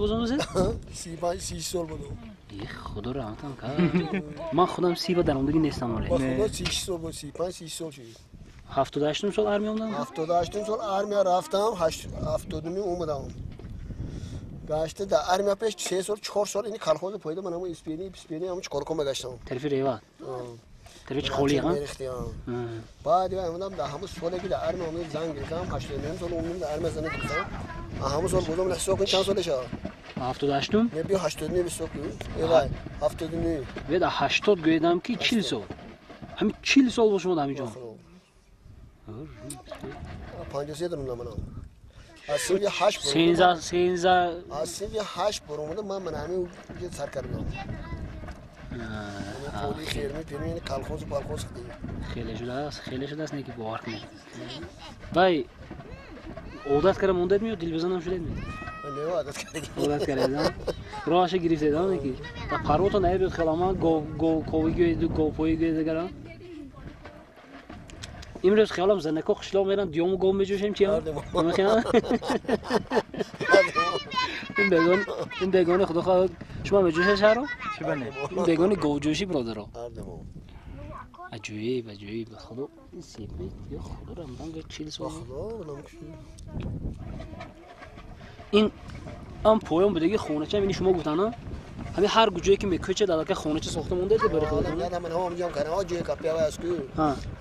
Бозомӯзед? 35, 30 сол буду. Худо раҳматам кард. Ман худам 30 ба даромадагӣ нестам оле. Ба худо 36 сол буд, 35, 30 сол шуд. 78 сол армия омадам? 78 сол армия рафтам, 79 омадам. Гашта дар армия пеш 3 сол, 4 сол ини колхоз пойда ман ҳамон испени, писпени ҳамон чикор кун гаштам. Тарафи Реват. Тарафи Чқоли, ҳа? Баъд омадам дар ҳамон соле ки дар армия омадам зан гирифтам, 89 сол омадам дар армия зан гирифтам. Ҳамон сол будам ҳисоб кун чанд соле шуд? 78-ум? Не, биё 89 ҳисоб кун. Э вай, 79. Бед 80 гӯедам ки 40 сол. Ҳамин 40 сол бо шумо ҳамин ҷо. 53 дорам манам. Аз синфи 8 13 аз синфи 8 баромадам ман ҳамин сар кардам. Поли ферми ферми колхоз колхоз хеле шудааст, хеле шудааст, не ки бовар кунед. Вай одат карда мондед меё дилбазанам шудед ме? Не, одат кардем. Одат кардед, роҳаша гирифтед, не ки парвото наебиёд хелама гов гов ковӣ гӯеду говпоӣ гӯед агарам. Имрӯз хиёлам занако қишлоқ меран диёму гов меҷӯшем чиям? Ин бегони худо хоҳад шумо меҷӯшед шаҳро? Чӣ бане? Ин бегони говҷӯшӣ бародаро. Аҷоиб, аҷоиб, худо ин сепи ё худо рамдан гӯ 40 сол. Ин ам поён будаги хонача ини шумо гуфтана? Ҳамин ҳар ҷое ки мекӯчед аллакай хонача сохта монда ди барои худатон? На, ман ҳам ҷам кардам, ҷои капия вай аст ку.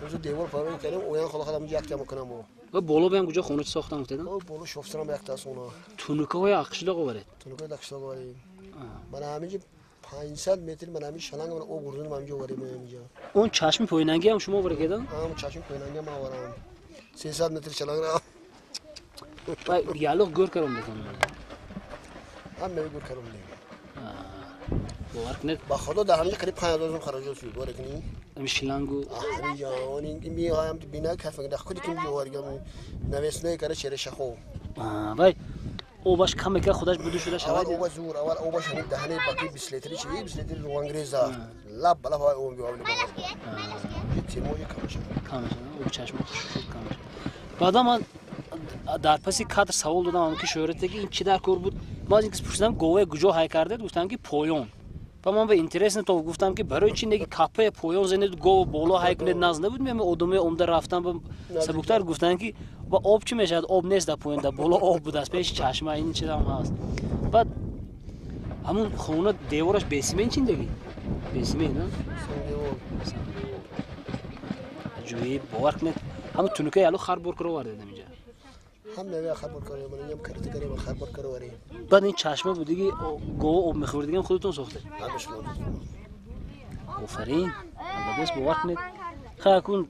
Ҳамзу девор паро кардем, оян худо худам якта мекунам. Ва боло баям куҷо хонача сохтам гуфтедам? Боло шофсарам якта аст она. Тунукаҳои қишлоқ оваред? Тунукаҳои қишлоқ оварем. Ман ҳаминҷо 500 метр ман ҳамин шаланг ман об гурдунам ҳаминҷо оварем ҳаминҷо. Он чашми поинангӣ ҳам шумо овара кедам? Ҳам чашми поинангӣ ҳам оварам. 300 метр шаланг ра. Вай ялоқ гӯр каром декон. Ҳам мева гӯр каром декон. Бовар кунед. Ба худо дар ҳаминҷо қариб 5000 сом хароҷот шуд. Бовар кунӣ? Ҳамин шилангу. Ҳаминҷо ин меоям бина каф мекунад. Худи ки оваргам навесное кара черешахо. Вай обаш кам мекард худаш буду шуда шавад. Аввал оба зур, аввал обаш ҳамин даҳане баки 20 литри чи 20 литри руғангреза. Лаб ба лаб об биёвли. Тимои кам шуд. Кам шуд. Об чашма шуд кам шуд. Баъдан ман дар паси кадр савол додам ки шӯҳратаги ин чӣ дар кор буд. Ман аз ин кис пурсидам гове куҷо ҳай кардед, гуфтам ки поён. Ба ман ба интересно то гуфтам ки барои чӣ неги капае поён занед гов боло ҳай кунед наз набуд меме одаме омда рафтан ба сабуктар гуфтанд ки ба об чӣ мешавад, об нест дар поён, дар боло об будааст пеши чашма ин чизам ҳаст. Баъд ҳамун хона девораш бесимен чиндаги? Бесимен, а? Аҷоиб, бовар кунед ҳамун тунукаи алу хар бор кара овардед ҳаминҷа. Ҳам мева хар бор кара, ман инам карта кара, хар бор кара оварем. Баъд ин чашма будиги гов об мехӯрдигам худатон сохтед? Ҳамаш мо. Офарин, албатта бовар кунед. Хай кун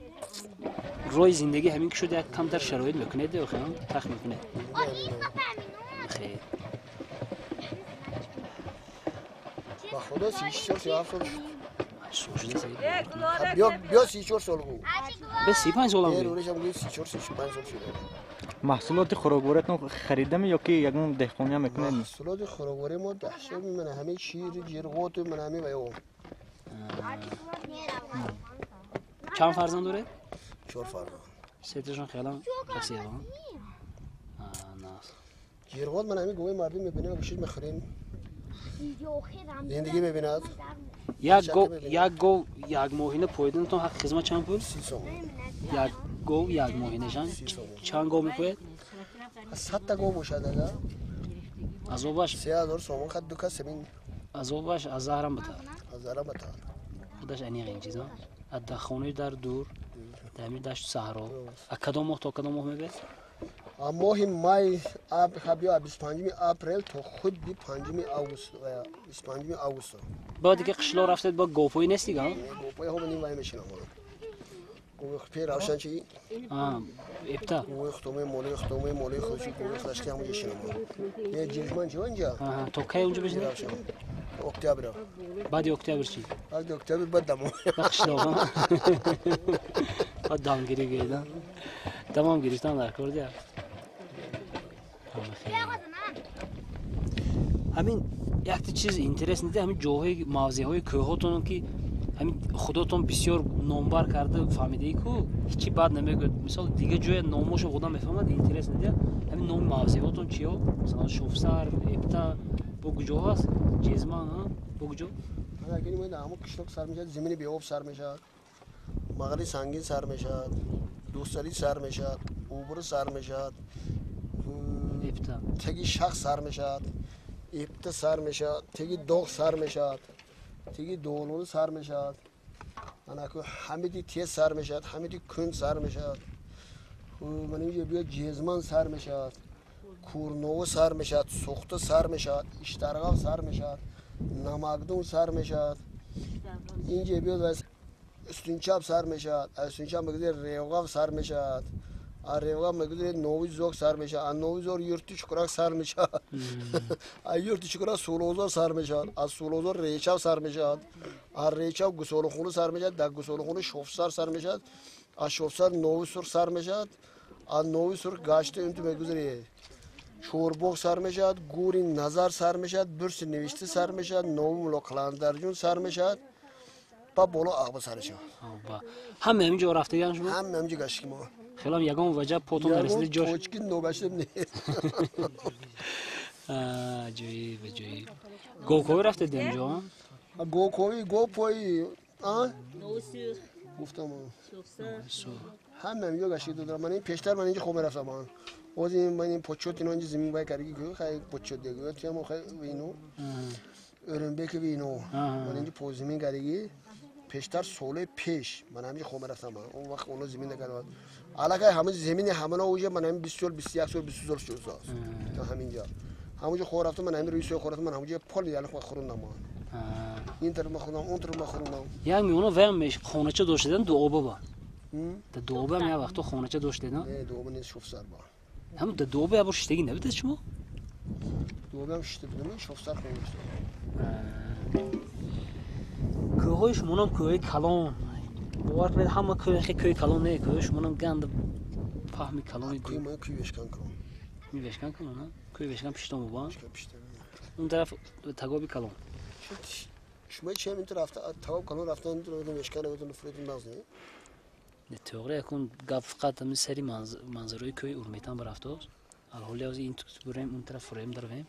роҳи зиндагӣ ҳамин ки шуд як камтар шароит мекунед ё хай тах мекунед? Хейр. Ба худо 34 37 сол шуд. Шуд. Биё биё 34 сол буд. Бе 35 солам буд. Рӯшам гӯй 34 35 сол шуд. Маҳсулоти хӯроквориатон харидаме ё ки ягон деҳқониям мекунед? Маҳсулоти хӯрокворӣ мо даҳшоби ман ҳамин шир, ҷирғоту ман ҳамин ваё. Чанд фарзанд доред? 4 фарзанд. Сеташон хелам расида. Ҷирғот ман ҳамин гови мардум мебинем, гӯшт мехӯрем. Зиндагӣ мебинад. Як гов як моҳина поиданатон ҳаққи хизмат чанд пул? 30 сом. Як гов як моҳинашан чанд гов мепояд? 100 та гов бошад ага. Азобаш 3000 сомон хат ду кас ҳамин. Азобаш аз заҳрам батар. Аз заҳрам батар. Худаш аниқ ин чиза. Аз дар хонаи дар дур, дар ҳамин дашти саҳро. А кадом моҳ то кадом моҳ мебиёд? Моҳи май, биё 25 апрел то худи 5 август, 25 август. Баъд дига қишлоқ рафтед бо говпоӣ нест дига? Говпоӣ ҳама ним вай мешинам. Гови равшан чи? Эпта. Гови хутоме, моли хутоме, моли худши, гови худашки ҳамонҷо шинам. Е ҷирман чи онҷа? То кай онҷо бишинед? Октябр. Баъди октябр чи? Баъди октябр баъд дамо. Қишлоқ. Баъд дамгирӣ гӯеда. Тамом гирифтан дар кор дия. Ҳамин якта чиз интерес неди ҳамин ҷоҳои мавзеъҳои кӯҳотон ки Ҳамин худотон бисёр номбар карда фаҳмидаи ку ҳичи бад намегӯяд. Мисол дига ҷоя номошо одам мефаҳмад, интерес надиҳад. Ҳамин номи мавзеъотон чиё? Масалан Шофсар, Эпта, бо куҷо ҳаст? Ҷезман, бо куҷо? Ҳамон қишлоқ сар мешавад, зимини беоб сар мешавад, мағали сангин сар мешавад, дӯсталӣ сар мешавад, убур сар мешавад, теги шах сар мешавад, эпта сар мешавад, теги доғ сар мешавад, теги долон сар мешавад, анаку ҳамиди тез сар мешавад, ҳамиди кунд сар мешавад, ман инҷо биё ҷезман сар мешавад, курново сар мешавад, сӯхта сар мешавад, иштарғав сар мешавад, намакдун сар мешавад, инҷо биёд устунчап сар мешавад, аз устунчап мегӯяд ревғав сар мешавад, аз ревғав мегӯяд нови зог сар мешавад, аз нови зор юрти чуқурак сар мешавад, аз юрти чуқурак сулозор сар мешавад, аз сулозор речав сар мешавад, аз речав гусолухона сар мешавад, дар гусолухона шофсар сар мешавад, аз шофсар нови сурх сар мешавад, аз нови сурх гашта инту мегузари чорбоғ сар мешавад, гури назар сар мешавад, бурси навишта сар мешавад, нови мулоқаландарҷун сар мешавад, ба боло ағба сар мешавад. Ҳама ҳамин ҷо рафтагиан шумо? Ҳама ҳамин ҷо гаштем мо. Хелам ягон ваҷа потон нарасида ҷош? Точки ногаштем нест. Аҷоиб, аҷоиб. Говковӣ рафтед ин ҷо? Говковӣ, говпоӣ, гуфтам. Ҳама ҳамин ҷо гаштем додам. Ман ин пештар ман инҷо хоб мерафтам. Оз ин ман ин почот ино инҷо замин бай карги гӯ, хай почот дегӯ, тиам хай вино. Өрөнбеки вино. Ман инҷо по замин карги. Пештар соле пеш ман ҳаминҷо хоб мерафтам. Он вақт оно замин накард. Аллакай ҳама замини ҳамана уже ман ҳамин 20 сол, 21 сол, 22 сол шуд. То ҳаминҷо. Ҳамонҷо хоб рафтам, ман ҳамин рӯи сӯи хоб рафтам, ман ҳамонҷо пол ялх хӯрдам. Ин тараф хӯрдам, он тараф хӯрдам. Як миёна ваям хонача доштедан дуоба ба. Да дуоба ҳам як вақто хонача доштедан? Не, дуоба нест, шофсар ба. Ҳамун да дуоба як бор шиштагӣ набудед шумо? Дуоба ҳам шишта будам, шофсар хона доштам. Кӯҳҳои шумонам кӯҳҳои калон. Бовар кунед, ҳама кӯҳ хе кӯҳи калон не, кӯҳҳои шумонам ганда фаҳми калони кӯҳи мо кӯҳи Вешкан калон. Ми Вешкан калон, а? Кӯҳи Вешкан пиштон буба? Он тараф тагоби калон. Шумо чи ҳам ин тараф тагоб калон рафтан, Вешкан рафтан, фуретон нағз не? Не, тоғри якун гап фақат ҳамин сари манзарои кӯҳи Урметан барафтост. Алҳоли ҳозир ин бурем, он тараф фурем дарвем.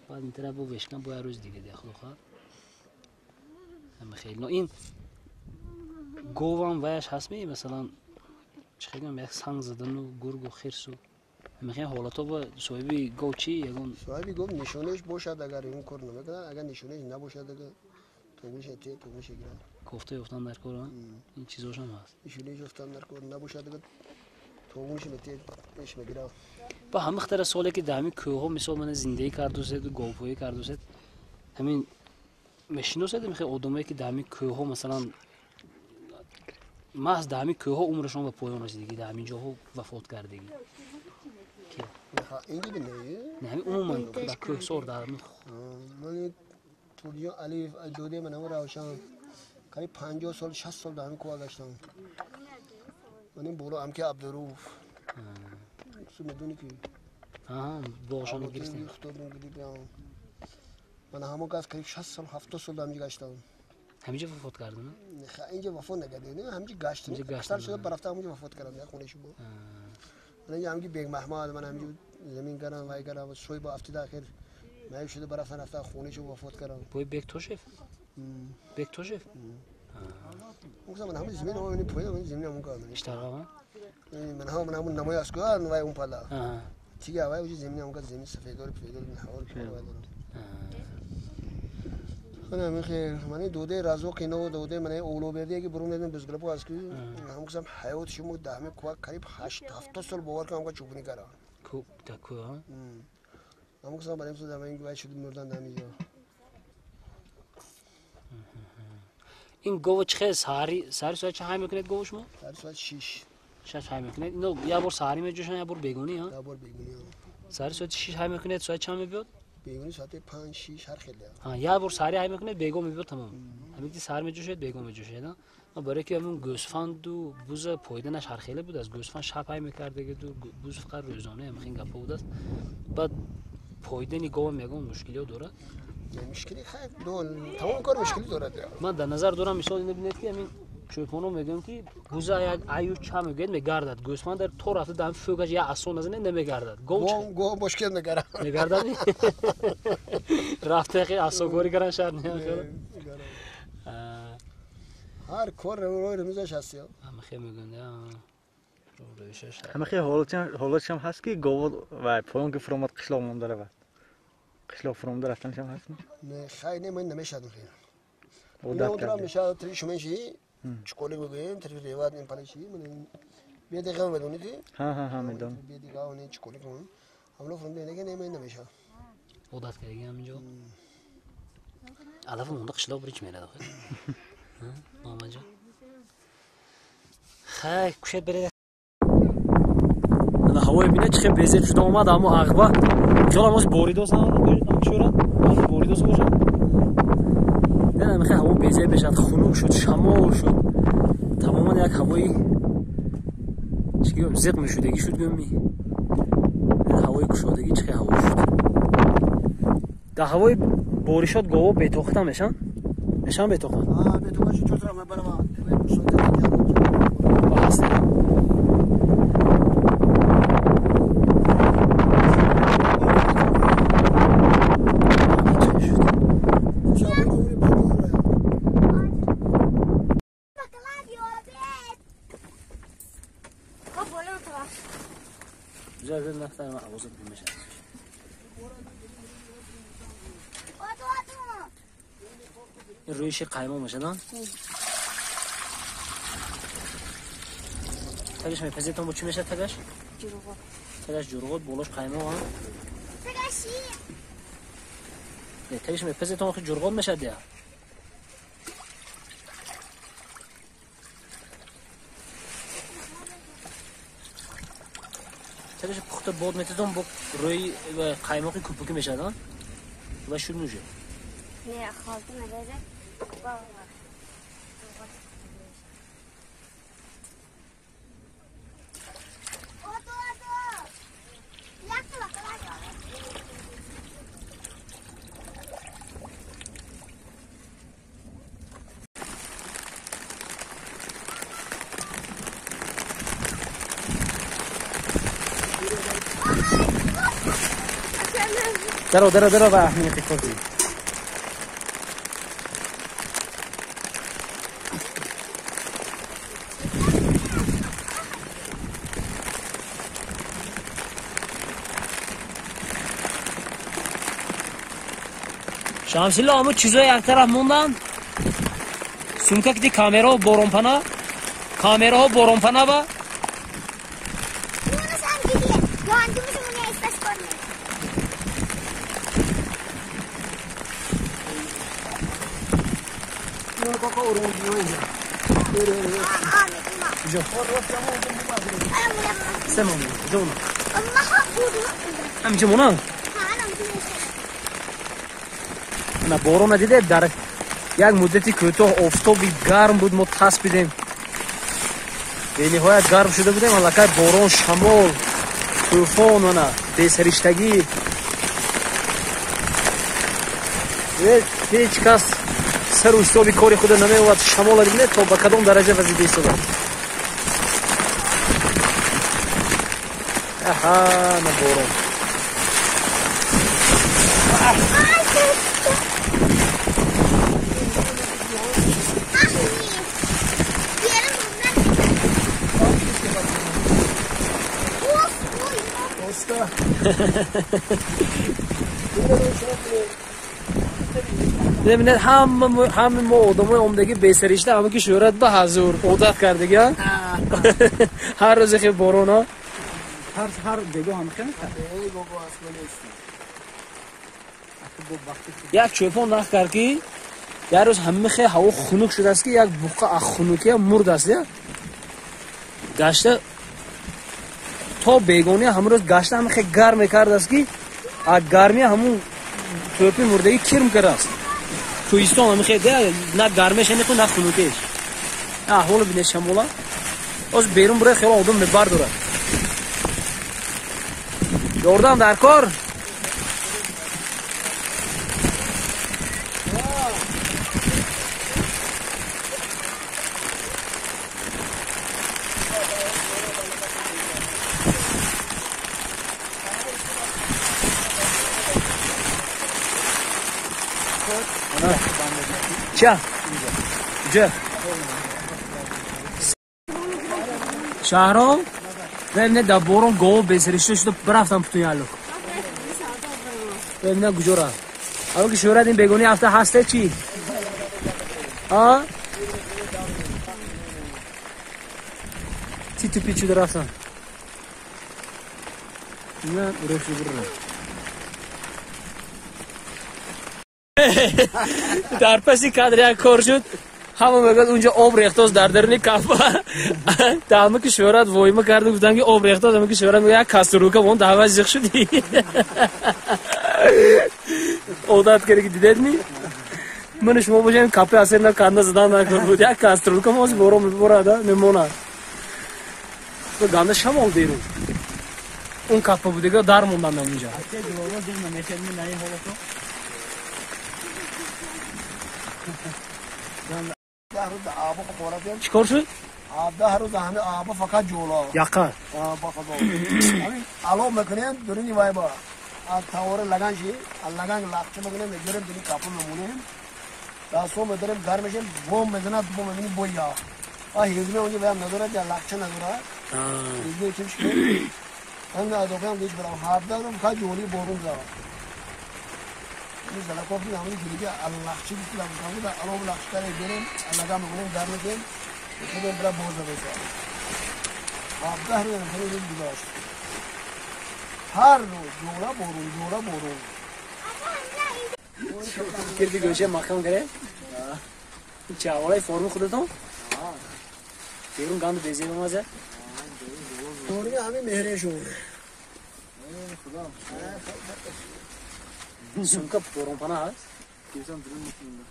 Баъд ин тараф бо Вешкан бо як рӯз дига дия худо хоҳад. Хеле. Но ин говам ваяш ҳаст ми, масалан, чӣ хеле як санг задану гургу хирсу. Ҳамин ҳолато ба соҳиби гов чӣ ягон? Соҳиби гов нишонаш бошад, агар ин кор намекунад, агар нишонаш набошад, агар тогунаш те тогунаш гирад. Кофта ёфтан дар кор, ин чизошам ҳаст. Нишонаш ёфтан дар кор набошад, агар тогунаш те пеш мегирад. Ба ҳама хатара соле ки дар ҳамин кӯҳҳо мисол мана зиндагӣ кардусед, говпоӣ кардусед, ҳамин мешиносед мехоҳед одамое ки дар ҳамин кӯҳҳо масалан маҳз дар ҳамин кӯҳҳо умрашон ба поён расидагӣ, дар ҳамин ҷоҳо вафот кардагӣ? Не, ҳамин умуман дар кӯҳсор дар ҳамин. Ман Турҷон Алиев додаи ман ҳамон Равшан қариб 50 сол 60 сол дар ҳамин кӯҳ гаштам. Ман ин боло амки Абдуруф. Су медонӣ ки? Боғшонро гирифтем. Ман ҳамон кас қариб 60 сол 70 сол дар ҳаминҷо гаштам. Ҳаминҷо вафот кардам? Инҷо вафот накардем, ҳаминҷо гаштем. Сар шуда барафта ҳаминҷо вафот кардам, як хонаи шумо. Ман инҷо ҳаминҷо Бег Маҳмад, ман ҳаминҷо замин кардам, вай кардам, сӯй ба афтида ахир маъюб шуда барафтан рафта хонаи шумо вафот кардам. Бой Бег Тошев? Бег Тошев? Гуфтам ман ҳамин замин ҳамин поя ҳамин замин ҳамон кардам. Иштарғава? Ман ҳам ҳамон намои аскар вай он пала. Тига вай уже замин ҳамон замин сафедор педор ҳавор вай дорам. Ман хеле ман додаи Разоқ ино додаи ман Олобердие ки бурун дадем бузглапо аст ки ҳам гуфтам ҳаёти шумо дар ҳамин кӯҳ қариб 8-70 сол бовар кунам ки чӯпонӣ кардам. Кӯ дар кӯҳ? Ҳам гуфтам барои мисол дар ин вай шуд мурдан дар ҳамин ҷо. Ин гова чӣ хел саҳари соат чӣ ҳай мекунед гову шумо? Саҳари соат 6. 6 ҳай мекунед. Ино як бор саҳарӣ меҷӯшанд, як бор бегонӣ, ҳа? Як бор бегонӣ. Саҳари соати 6 ҳай мекунед, соат чанд мебиёд? Бегонӣ соати 5, 6 ҳар хеле. Ҳа, як бор саҳарӣ ҳай мекунед, бегоҳ мебиёд тамом. Ҳамин ки саҳар меҷӯшед, бегоҳ меҷӯшед, ҳа? Барои ки ҳамун гӯсфанду буза пойданаш ҳар хеле будааст. Гӯсфанд шаб ҳай мекардагиду буз фақат рӯзона ҳамин гапҳо будааст. Баъд пойдани говам ягон мушкилиҳо дорад? Мушкили хай тамом кор мушкили дорад. Ман дар назар дорам мисол ина бинед ки ҳамин чӯпоно мегӯям ки гуза як аю ча мегӯяд мегардад. Гӯсфанд дар то рафта дар фӯгаш як асо назанад намегардад. Гов гов мушкил мегарад. Мегардад? Рафта яке асогорӣ кардан шарт не. Ҳар кор роҳи рӯзаш ҳаст. Ҳама хел мегӯянд. Ҳама хел ҳолатшам ҳаст ки гов ва поён ки фуромад қишлоқ монда равад. Қишлоқ фуромада рафтаншам ҳаст? Не, хай не, ман намешадам хел. Одат кардем. Мешад три шуменши, чколи гӯем, три ревад ин палиши, бе дақиқа медонед? Ҳа, ҳа, ҳа, медонам. Бе дақиқа он чколи кун. Ҳамло фуромада нега не, ман намешад. Одат кардагӣ ҳаминҷо. Алаф монда қишлоқ бирич мерад охир. Муҳаммадҷон. Хай, кушед беред. Ана ҳавои бинед чӣ хел безеб шуда омад, аммо ағба. Хиёлам оз боридос шӯрад, боридос бошад. Ана мехе ҳаво безеб мешавад, хунук шуд, шамол шуд. Тамоман як ҳавои чӣ гӯям, зиқ мешудагӣ шуд гӯям. Ҳавои кушодагӣ чӣ хел ҳаво шуд. Дар ҳавои боришот гово бетоқата мешаванд? Мешаванд бетоқат? Бетоқат шуд, чор тараф мебарам. Рӯиши қаймо мешадан? Тагаш мепазетон бо чӣ мешад тагаш? Ҷурғот. Тагаш ҷурғот, болош қаймо, а? Тагаш шир. Не, тагаш мепазетон охи ҷурғот мешад я. Тагаш пухта бод мететон бо рӯи қаймоқи кӯпукӣ мешад, а? Ва шуд нужа. Не, холти надорад. Даро, даро, даро, ва аҳамияти корди. Шамсилло, ҳамун чизои як тараф монданд. Сумка кити камераҳо боронпана, камераҳо боронпана ва ҳаминҷо монам? На борона дидед, дар як муддати кӯтоҳ офтоби гарм буд, мо таспидем. Бениҳоят гарм шуда будем, аллакай борон, шамол, тӯфон, ана бесариштагӣ. Ҳеҷ кас сару ҳисоби кори худа намеовад. Шамола бибинед то ба кадом дараҷа вазида истодад. Аҳа, на борон. Бибинед, ҳама мо одамои омдагӣ бесаришта, ҳама ки шӯҳрат ба ҳазур одат кардага. Ҳар рӯзе хел борона. Ҳар бего ҳам хел? Як чӯпон нақл кард ки як рӯз ҳама хел ҳаво хунук шудааст ки як буққа аз хунукия мурдааст. Гашта то бегония ҳамон рӯз гашта ҳама хел гарм мекардааст ки аз гармия ҳамун тӯпи мурдагӣ кирм кардааст. Кӯҳистон ҳама хел на гармеш нехӯ, на хунукеш. Аҳволо бинед шамола. Оз берун бурад хело одам мебардорад. Ёрдам дар кор? Ча? Ҷа. Шаҳром бибине дар борон гов бесаришта шуда рафтам путун ялук. Бибине куҷо рафт. Ало ки шӯҳрат ин бегони ҳафта ҳасте чӣ? А? Ти тупи шуда рафтам. На, уреф шуда. Дар паси кадр як кор шуд. Ҳама мегӯяд унҷо об рехтост дар даруни кафа. Даҳма ки шӯҳрат воима карду гуфтанд ки об рехтост, ҳама ки шӯҳрат мегӯяд як кастрюлка вон даҳва зиқ шуди. Одат карда ки дидед ми? Ман шумо бошем капи асер на канда задан накор буд. Як кастрюлка моз бором меборада мемонад. Ганда шамол берун. Он капа будига дар мондан унҷа. Чикор шуд? 17 рӯз ҳами аба фақат ҷола. Яқа. Ба худо. Ҳамин ало мекунем дуруни вай ба. Аз тавора лаган ши, аз лаган лақча мекунем, мегирем дуни капу мемонем. Дасто медорем, гар мешем, бом мезанад, бом мезанем бо я. А ҳизме онҷо ваям надорад, я лақча надорад. Ҳизме чим шикем. Ҳамин аз охирам геч барам. 17 рӯз фақат ҷоли борун зад. Залаков ҳамин гирига лақча гуфтам, ало лақча каре берем, лаган мекунем, гар мекунем. خودم برای بازه بسازم. 17 روز خیلی گذشت. هر روز جوله برون جوله برون. کردی گوشه ماکان کرد؟ چاولای فرم خودتون؟ بیرون گاند بیزی بمازه؟ دوری همین مهره شون. خدا. سمکا برون پناه هست؟ کیسم درون می‌کنم.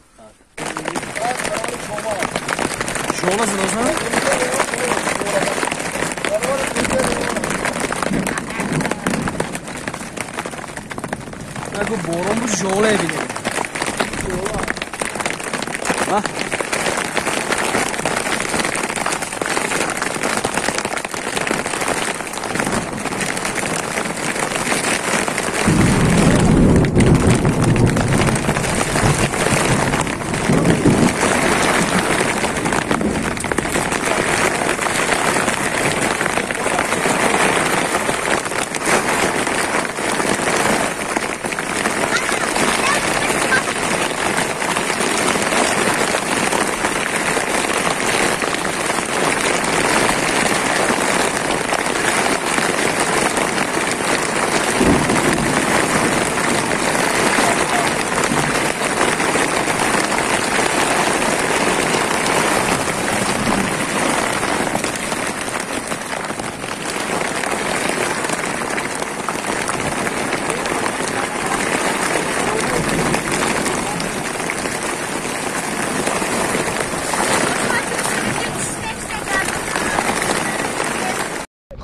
Жола зинозна? Нагу борон буд жола бинем. Ҳа?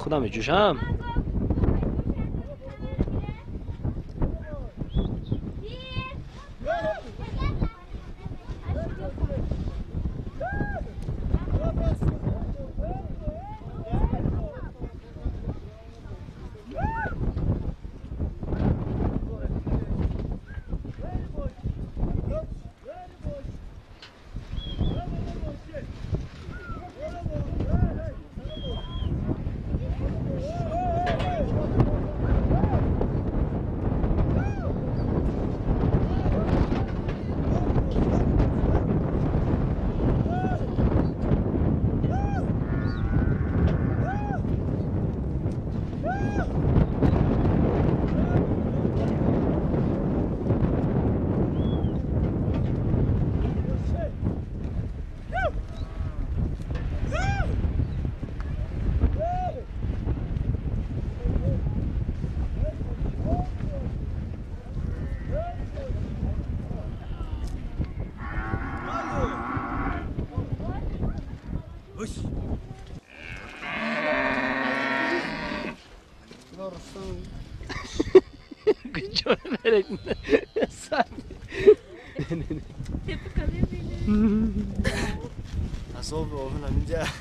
Худам меҷӯшам.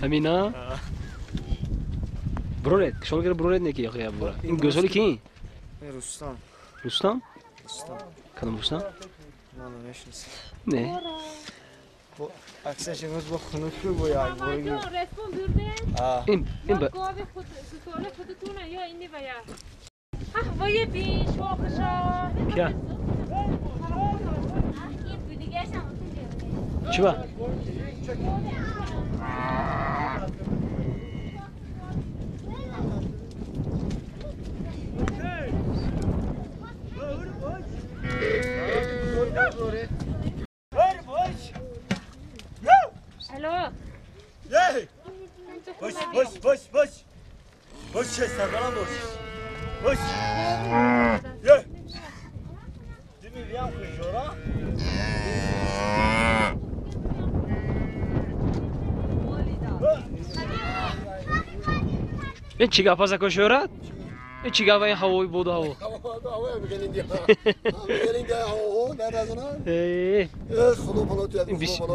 Амина? Брорет, шолгар брорет неки я бура. Ин гӯсоли ки? Рустам. Рустам? Рустам. Кадом Рустам? Ман намешиносам. Не. Аксаш имрӯз бо хунук бо як Мамаҷон, рефон бурдем? Ин ин ба Гови худ сутора худатона ё ини вая? Ах, вая бин шохша. Кия? Чӣ ба? Алло. Бош, бош, бош, бош. Бош, сарбаланд бош. Бош. Е. Дими виам хужора. Ин чӣ гап аст, акошӯрат? Ин чӣ гап, ин ҳавои боду ҳаво?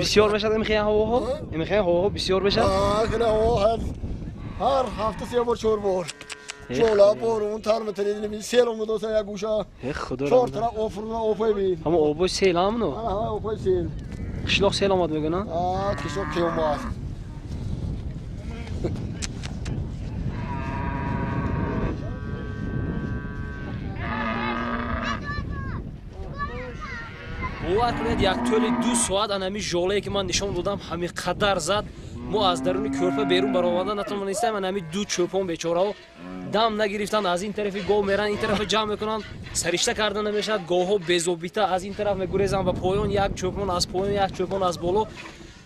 Бисёр мешавад имихе ҳавоҳо? Имихе ҳавоҳо бисёр мешавад? Ҳар ҳафта се бор, чор бор. Чола борун тар метаридим, сел омадоса як гӯша. Худо чор тараф офурна офай би. Ҳама обои сел ҳамно? Ҳа, обои сел. Қишлоқ сел омад мегӯна? А, қишлоқ ки омад. Бовар кунед, як тӯли 2 соат анами жолае ки ман нишон додам, ҳамин қадар зад. Мо аз даруни кӯрпа берун баромада натавонистем. Анами ду чӯпон бечораҳо дам нагирифтанд, аз ин тарафи гов меранд, ин тарафа ҷамъ мекунанд, саришта карда намешавад. Говҳо безобита аз ин тараф мегурезанд ба поён, як чӯпон аз поён, як чӯпон аз боло.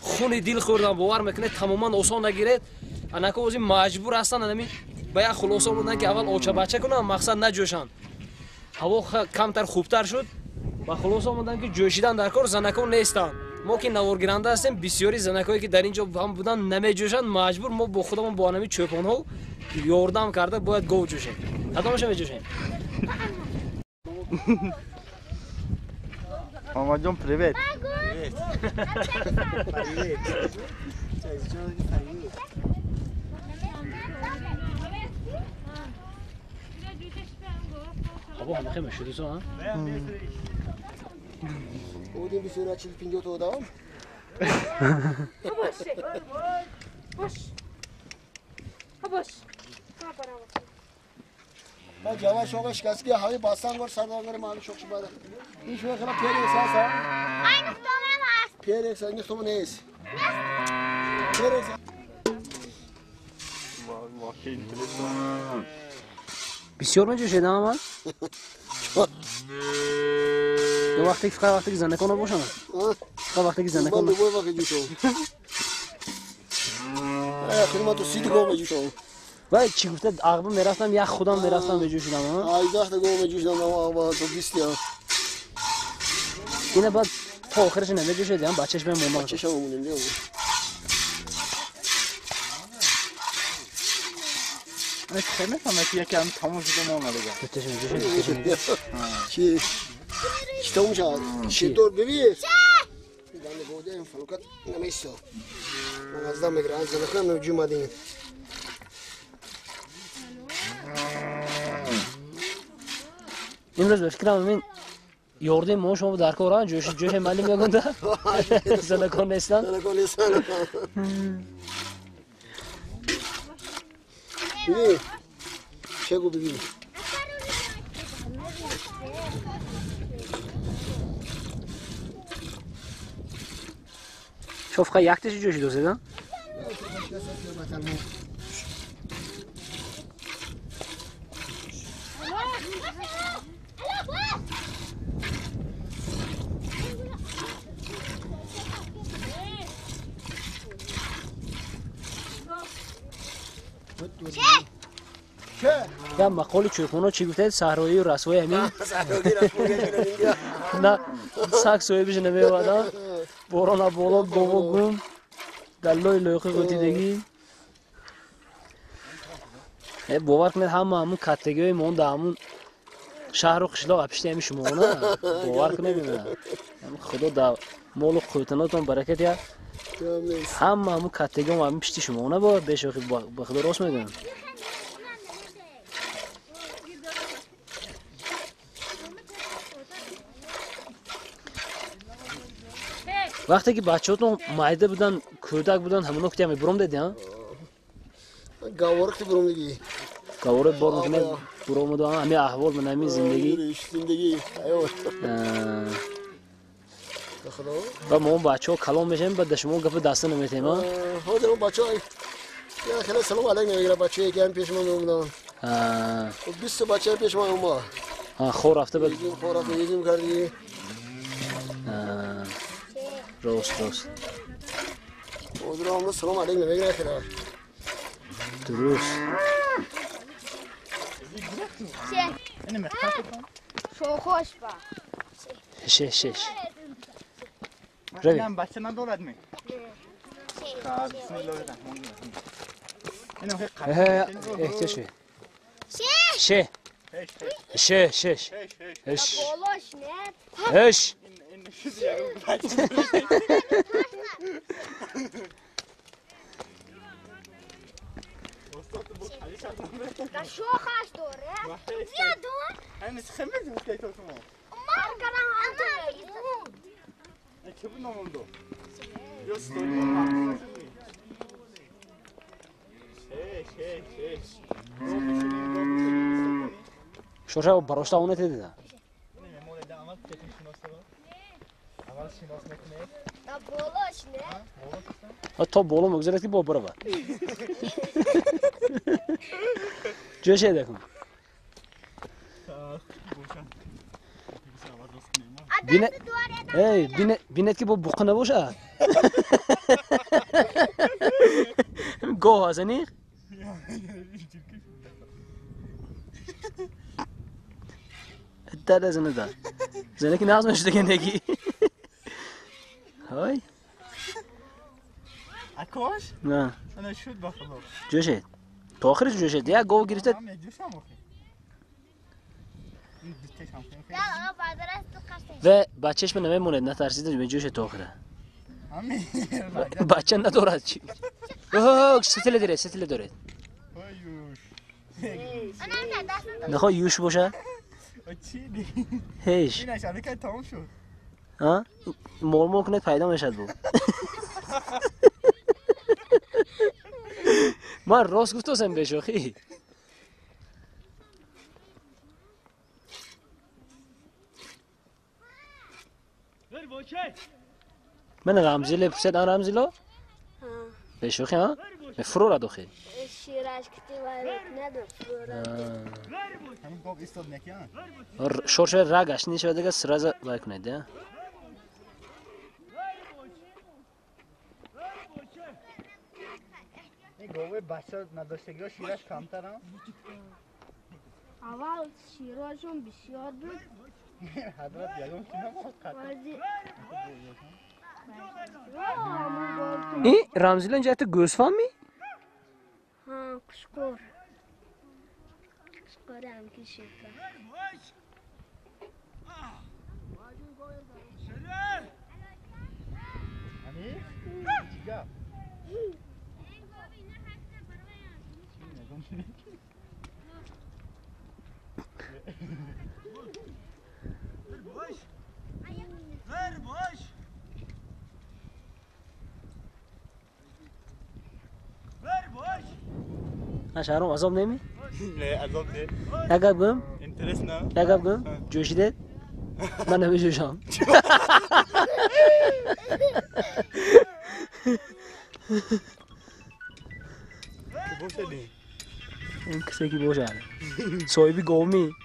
Хуни дил хӯрдам, бовар мекунед, тамоман осон нагиред. Анако ози маҷбур ҳастанд анами ба як хулоса омаданд, ки аввал очабача кунанд, мақсад наҷӯшанд. Ҳаво камтар хубтар шуд, ба хулоса омаданд, ки ҷӯшидан дар кор, занакон нестанд. Мо ки наворгиранда ҳастем, бисёри занакое ки дар ин ҷо ҳам буданд намеҷӯшанд, маҷбур мо бо худамон бо анами чӯпонҳо ёрдам карда бояд гов ҷӯшем. Кадомаша меҷӯшем? Мамаҷон, привет. Привет. ҳаво ҳамахе мешудисо, а? Одим бисёр чил пинҷо то одам. Бош. Бош. Бош. Ма ҷава шоға шикаст ки ҳави бастан гор сардагар мали шоқ шибада. Ин шоға хала перекс аст, а? Ай нухтомам аст. Перекс, ай нухтома нест. Перекс. Бисёр меҷӯшед, амал? Ё вақте ки фақат вақте ки занакон бошанд? Фақат вақте ки занакон. Ман бо вақте ҷӯшам. Ай, хидмат то сид гов меҷӯшам. Вай чӣ гуфта, ағба мерафтам, як худам мерафтам меҷӯшидам, а? Ай, дахта гов меҷӯшидам, ағба то 20 я. Ина баъд то охираш намеҷӯшед, ям бачаш мемонад. Бачаша мемонем, не? Хеле мефаҳмад, ки яке ҳам тамом шуда монад дигар. Чи? Чӣ тамом шавад? Шидор бибир. Дане годе фалокат намесо. Ман аз дам мегирам, аз занакам ҷумадин. Имрӯз ба фикрам ин ёрдем мо шумо дар кор ҷӯши ҷӯши малим мегунда. Занакон нестанд. Занакон нестанд. Бибин, чегу бибин. Шофқа якташи ҷӯши доседа? Я мақоли чӯпоно чӣ гуфтед? Саҳроию расвои ҳамин? На саг соҳибиш намеовад, борона боло, гово гум, дар лои лоиқи қутидагӣ. Бовар кунед, ҳама ҳамун каттагиҳои мон дар ҳамун шаҳру қишлоқ апишти ҳами шумоона. Бовар кунед, худо дар молу қӯтанотон баракат яд. Ҳама ҳамун каттагиҳо ҳамин пишти шумоона бояд бешохи, ба худо рост мегӯям. Вақте ки бачаҳотон майда будан, кӯдак будан, ҳамоно ки мебуром деди, ҳа? Гавора ки буром диги. Гавора бор мекунед, буромаду ҳами аҳвол, ман ҳами зиндагӣ. Зиндагӣ, ҳаёт. Ба мо бачаҳо калон мешавем, ба шумо гапи даста наметем, ҳа? Ҳозир он бачаҳо я хеле салом алайк намегирад, бачае ки ҳам пеши мо меомаданд. 20 бача пеши мо омад. Хор рафта ба хор рафта езим кардӣ. Рост, рост. Ҳозир омада салом алайк намегирад хеле. Дуруст. Шеш, шеш. اینم بچه ندارد می. بسم الله الرحمن الرحیم. اینم خیلی قشنگ. احتیاج شوی. شه. شه شش. هش. هش. شوشا بروشتا اونه تیده. تا بالا مگذارد که با برو بر. جوشه دکن. ای بینت که با بوق نباشه. گوه هست نیخ؟ ده زنه ده. زنه که ناز میشه دیگه نگی. های. اکوش؟ نه. انا شد با خدا. جوشه. تا آخرش جوشه. دیگه گوه گرفته. و بچهش به نمیمونه نترسیده به جوشه تا آخره. بچه ندارد چی؟ اوه ستله داره، ستله داره. نخواه یوش باشه؟ هیچ. اینش الان تمام شد. ها؟ مول کنه پیدا میشد بود. من راست گفتم به شوخی. من رمزیل پرسید آن رمزیلو؟ به شوخی ها؟ به فرو را داخل. شور شوید را گشت نیشود دیگه سرازه وای کنید ده. این گاوه بچه نداشتگی ها شیرش کمتر هم؟ اول شیراشون بسیار بود. حضرت یادم که نماز قطع. این رمزیل اینجا تو گوسفند می؟ ها کشکور. کشکور هم کشید. نه شهرام عذاب نمی؟ نه عذاب نه. یک گم؟ اینترس نه. یک گم؟ جوشیده؟ من نمیجوشم. این کسی که باشه صاحبی گومی.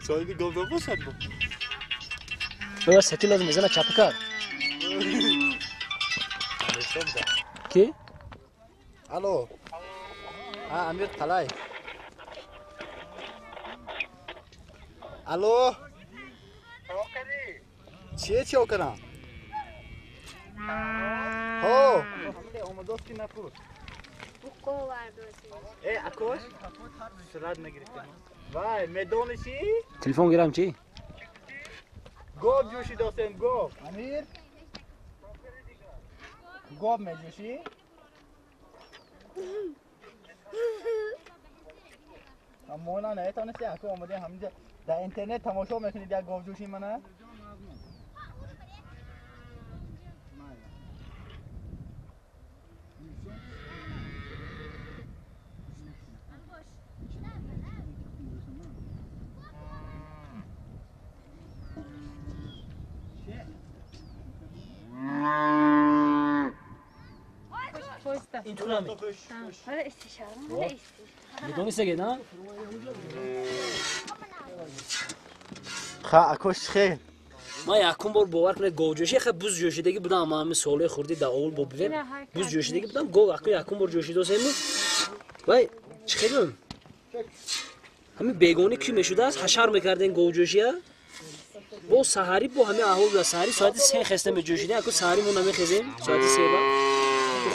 صاحبی گوم نباشد با. بابا ستی لازم میزنه چپ کار. کی؟ الو. امیر قلعه. الو. چیه چیو کنم؟ ها. ای اکوش؟ سرعت نگرفتم. وای میدونی چی؟ تلفن گیرم چی؟ گوب جوشی داشتیم گوب. امیر؟ گوب میجوشی؟ مونا نه تانستی اکو آمده همینجا در اینترنت تماشا میکنید یک گاو جوشی منه؟ ин тунами. Медонистаге, на? Ха, акош хел. Ман якум бор бовар кунед говҷӯшӣ, хе буз ҷӯшидагӣ будам, ама ҳамин солҳои хурдӣ дар овул бо бивем, буз ҷӯшидагӣ будам, гов аку якум бор ҷӯшидосем. Вай, чӣ хелам? Ҳамин бегонӣ ки мешудааст, ҳашар мекардем говҷӯшия. Бо саҳарӣ бо ҳамин аҳвол буда, саҳарӣ соати 3 хеста меҷӯшидем, аку саҳарӣ мо намехезем, соати 3 ба.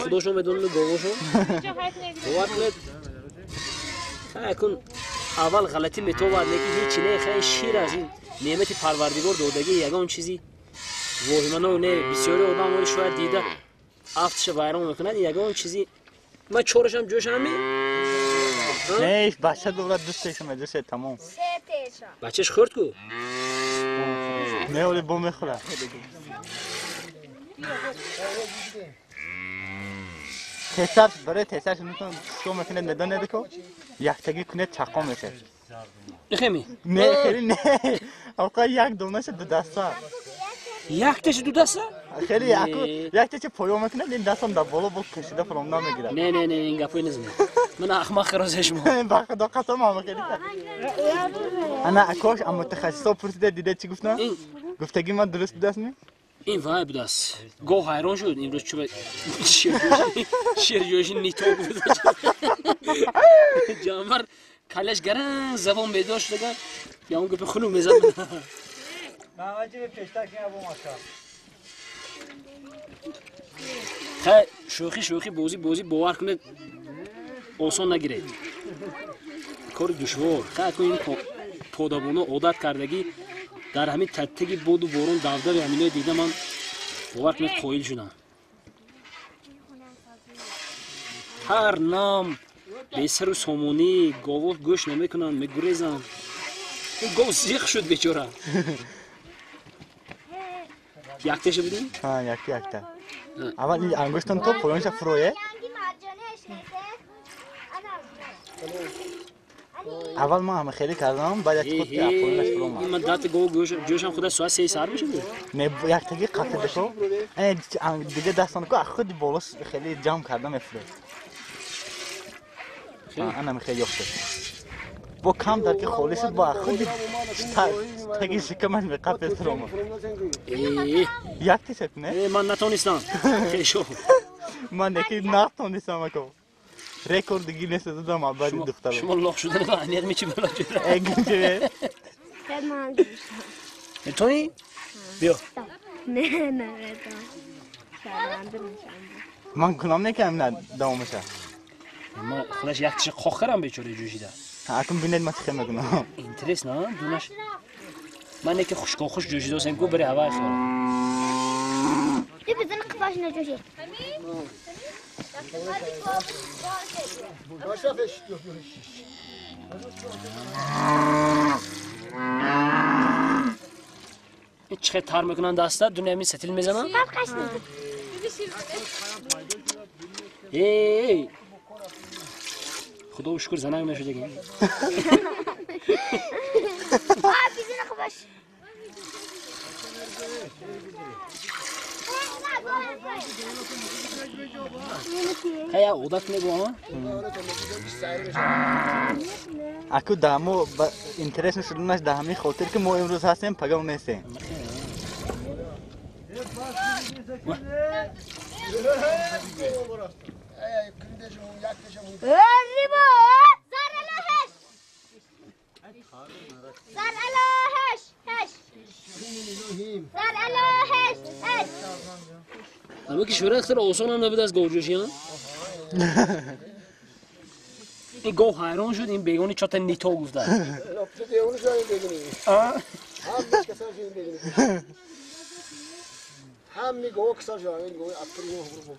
Худошон медонанд говошон. Бовар кунед, акун аввал ғалатӣ метовад, лекин ҳеҷ не, хе шир аз ин неъмати парвардигор додагӣ ягон чизи воҳимано не. Бисёри одам оли шояд дида афтша вайрон мекунад, ягон чизи ман чорашам ҷӯшами. Не, бача дорад ду теша меҷӯшед тамом. Се теша. Бачаш хӯрд ку? Не, оли бо мехӯрад. Тесар, барои тесарш метавон чикор мекунед медонед ко? Яктагӣ кунед чаққо мешавад. Нехеми? Не, хеле не. Авқа як донаша ду даста. Якташа ду даста? Хеле яку якташа поё мекунад, ин дастам дар боло бо кашида фуромда мегирад. Не, не, не, ин гапои назанед. Ман ахмақ роза шумо. Ба худо қасам ҳама хеле. Ана акош ам мутахассисо пурсида дида чӣ гуфтанд? Гуфтагӣ ман дуруст будааст ми? Ин вай будааст. Гов ҳайрон шуд имрӯз чӯба ширҷӯши нито буд. Ҷанвар калаш гаран забон бедор шудага я он гапи хунук мезад. Хай шӯхӣ шӯхӣ бозӣ бозӣ бовар кунед осон нагиред. Кори душвор. Хай акун ин подабоно одат кардагӣ дар ҳамин таттаги боду борон давдави ҳаминое дида ман бовар кунед қоил шудам. Ҳар нам бесару сомонӣ гово гӯш намекунанд, мегурезанд. Ин гов зиқ шуд бечора. Якташа будӣ? Ҳа, якта якта. Аввал ин ангуштон то поёнша фурӯе. Аввал ман ҳама хеле кардам, баъд як худ поёнаш фуромад. Ман дата гов ҷӯшам худа соат 3 саҳар мешуд? Не, яктаги қафидако. Дига дастон ко худи болос хеле ҷамъ карда мефурӯд. Ана хеле ёфт. Бо кам дар ки холӣ шуд, бо худи таги шикамаш меқафед фуромад. Якташа не? Ман натонистам. Хешо. Ман неки натонистам ако. Рекорд Гиннес додам абади духтаро. Шумо лох шудан аҳамият мечи бала ҷура. Эгинче. Метони? Биё. Не, не, метавонам. Шарманда мешавам. Ман гуноҳ некам на давомаша. Ма худаш якташа қоқ кардам бечора ҷӯшида. Акун бинед ман чӣ мекунам. Интересно, дунаш. Ман неки хушкохуш ҷӯшидосем ку бари ҳаваи хиёлам. Ди бизан қифаш наҷӯшид. Ин чӣ хел тар мекунанд даста, дуни ҳамин сатил мезананд? Эй! Худо шукр занак нашудаги. Хая одат мегӯ, Аку дамо интерес шуданаш да ҳамин хотир ки мо имрӯз ҳастем, пагоҳ нестем. Ама ки шӯра хеле осон ҳам набуд аз говҷӯшӣ, ин гов ҳайрон шуд, ин бегони чота нито гуфта.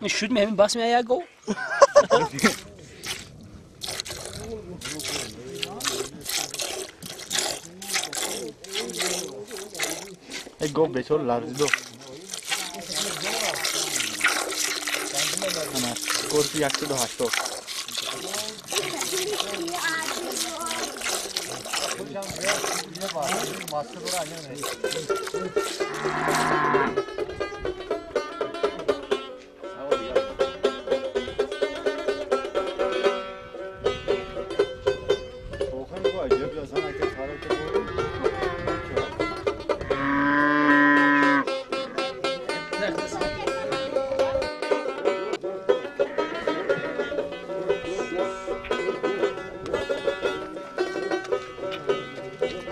Ин шуд ми ҳамин бас ми як гов? Ин гов бечора ларзидо. Корпи 180.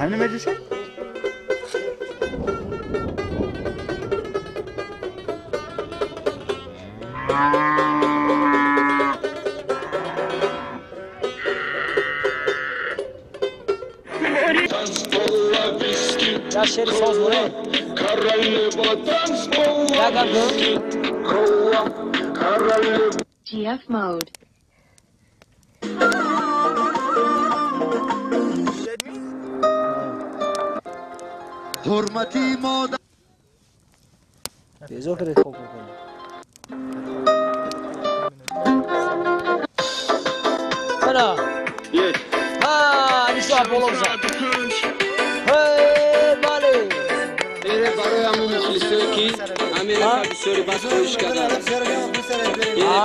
Ҳамин меҷӯшед? Я шери соз буре. Я гап гӯ. GF mode. ҳурмати модар Безор кардед хоб мекунед. Ана. Ҳа, нишо боло бизан. Ҳей, бале. Эре барои ҳамон мухлисое ки Америка бисёри бад хоҳиш карданд.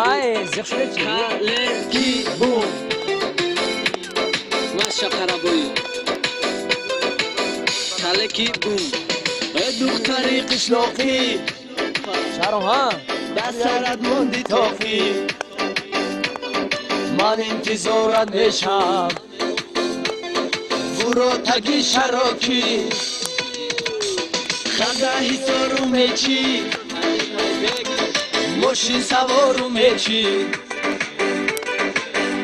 Ай, зиқ шуда чи? Калеки бум. Маша қарабоӣ. Калеки бум. Э духтари қишлоқӣ. Шаҳром, ҳа? Дар сарат монди тоқӣ. Ман интизорат мешам. Буро таги шарокӣ. Ханда ҳисору мечӣ. Мошин савору мечӣ.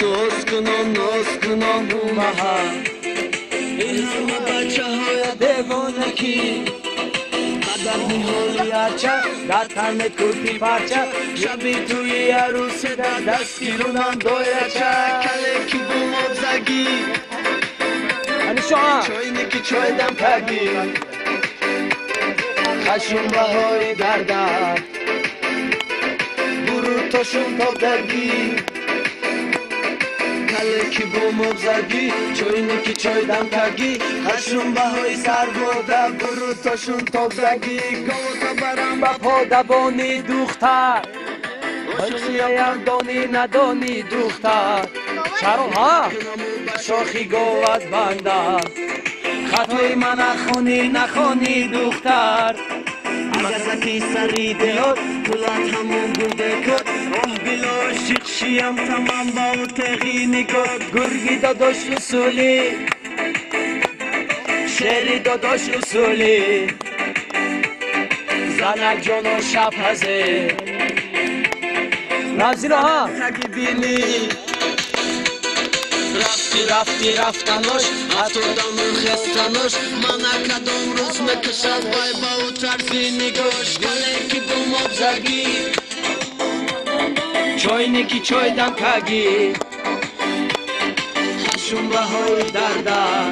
Ноз кунон, ноз кунон бумаҳа. Ин ҳама бачаҳоя девонакӣ. Қадар ниҳоли арча, дар танет курти парча. Шаби тӯи арӯси дар дасти рунам дояча. Калеки бумобзагӣ. Алишо, ҳа? Чойники чойдам кагӣ. Хашум баҳои дардам. Буру тошум тобдагӣ. Калеки бумобзагӣ, чойники чойдам кагӣ. Хашум баҳои сарбода, буру тошум тобдагӣ. Говота барам Ба подабони духтар. Ошиям дони надони духтар. Шаҳром, ҳа? Шохи говат бандам. Хатои ман нахонӣ, нахонӣ духтар. Магазаки сари деҳот, пулат ҳамон бурде код. Оҳ било шиқшиям тамам ба утеғи нигоҳ. Гурги додош усулӣ, шери додош усулӣ. Занак ҷоно шабҳазе. Рамзино, ҳа? Таги бинӣ. Рафти, рафти, рафтанош, ҳатто даму хестанош. Мана кадом рӯз мекашад вай ба ӯ тарзи нигоҳш. Калеки бумобзагӣ. Чойники чойдам кагӣ. Хашум баҳои дардам.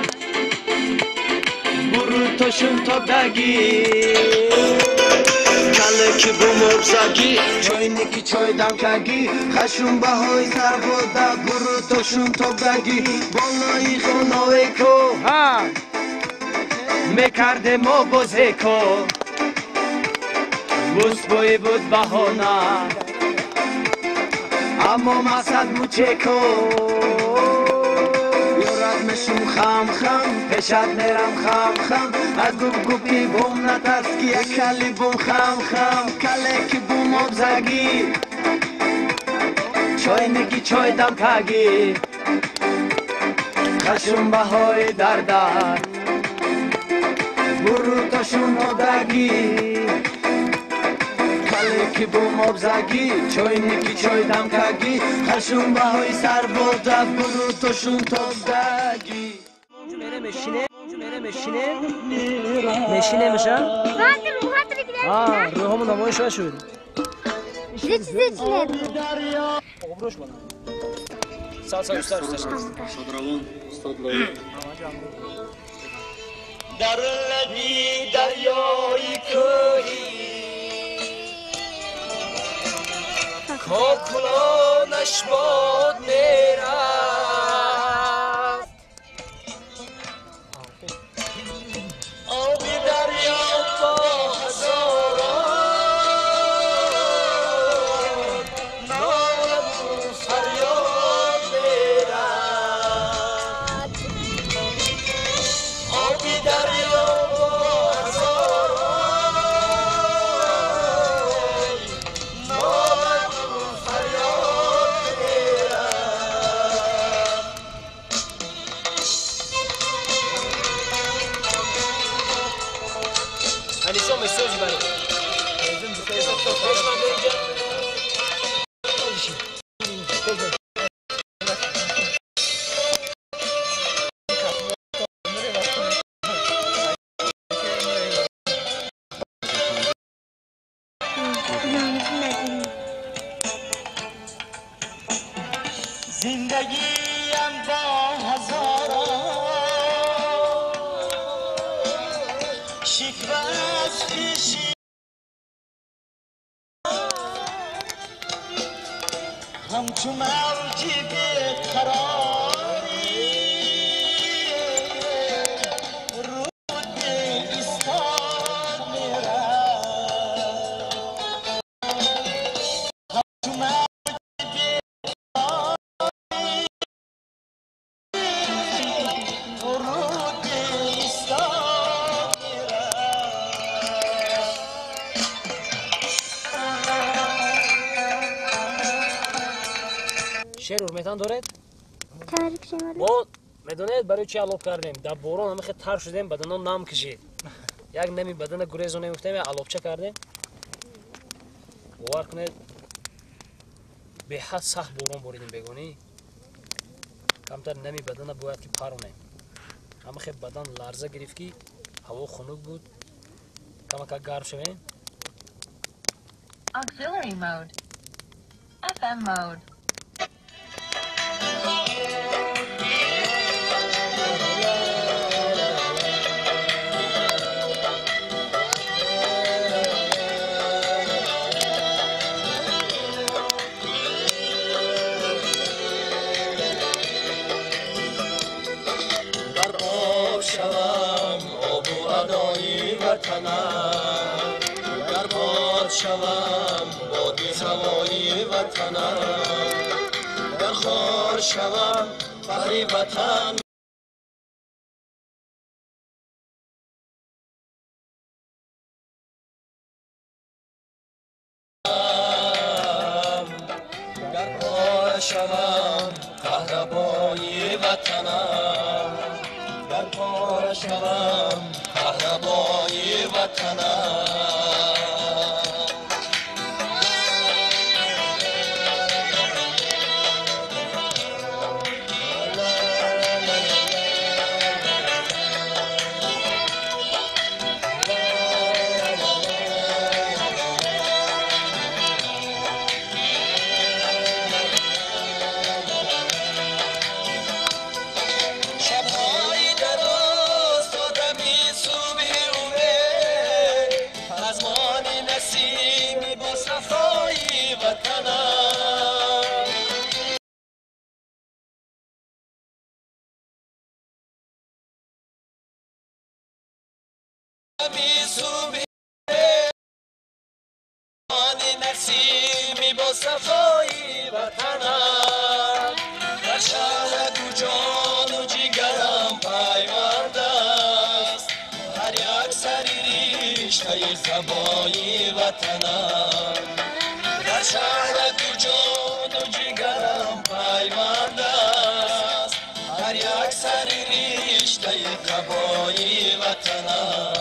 Буру тошум тобдагӣ. Калеки бумобзагӣ, чойники чойдам кагӣ. Хашум баҳои сарбода, буру тошум тобдагӣ. Болои хонаи ко. Ҳа? Мекардем мо бозеко. Бузбоӣ буд баҳона. Аммо мақсад мучеко. Ёрат мешум хам хам, пешат мерам хам хам. Аз губ губи бум натарс ки як кали бум хам хам. Калеки бумобзагӣ. Чойники чойдам кагӣ. Хашум баҳои дардар. Буру тошум нодагӣ. Калеки бумобзагӣ, чойники чойдам кагӣ. Хашум баҳои сарбода, буру тошум тобдагӣ. Мешине, мешине, меша? А, рӯҳамон намоиш шуд. Зич зич нет. Обрӯш бана. Сал, сал, устар, устар. Шодравон устод Лоиқ. Дар лаби дарёи кӯҳӣ кокулонаш бод меравад. Оби дарё бо ҳазорон ноламу фарёд меравад. Оби дарё бо ҳазорон ноламу фарёд меравад. زندگیم با هزاران شکوه از خویشی همچو موجی بی‌قراری رود ایستاد می‌رفت همچو موجی بی‌قراری رود ایستاد می‌رفت. شعر ورметان доред? Мо медонед барои чи алоб кардем? Дар борон ҳама хел тар шудем, баданон нам кашид. Як нами бадана гурезонем гуфтем, як алобча кардем. Бовар кунед, беҳад сахт борон боридем бегонӣ. Камтар нами бадана бояд ки паронем. Ҳама хел бадан ларза гирифт ки ҳаво хунук буд. Камакак гарм шавем. Auxiliary mode. FM mode. Дар об шавам обу адои ватанам, гар бод шавам боди ҳавои ватанам, гар хор шавам баҳри ватан гар пора шавам қаҳрабои ватанам, гар пора шавам қаҳрабои ватанам. شب‌های دراز تا دمی صبح امید، از مان نسیمی با صفای وطنم. دمی صبح مان نسیمی با صفای وطنم، در شهر جان و جگرم پیوند است، هر یک سری ریشته قبای وطنم. در شهر جان و جگرم پیوند است، هر یک سری ریشته قبای وطنم.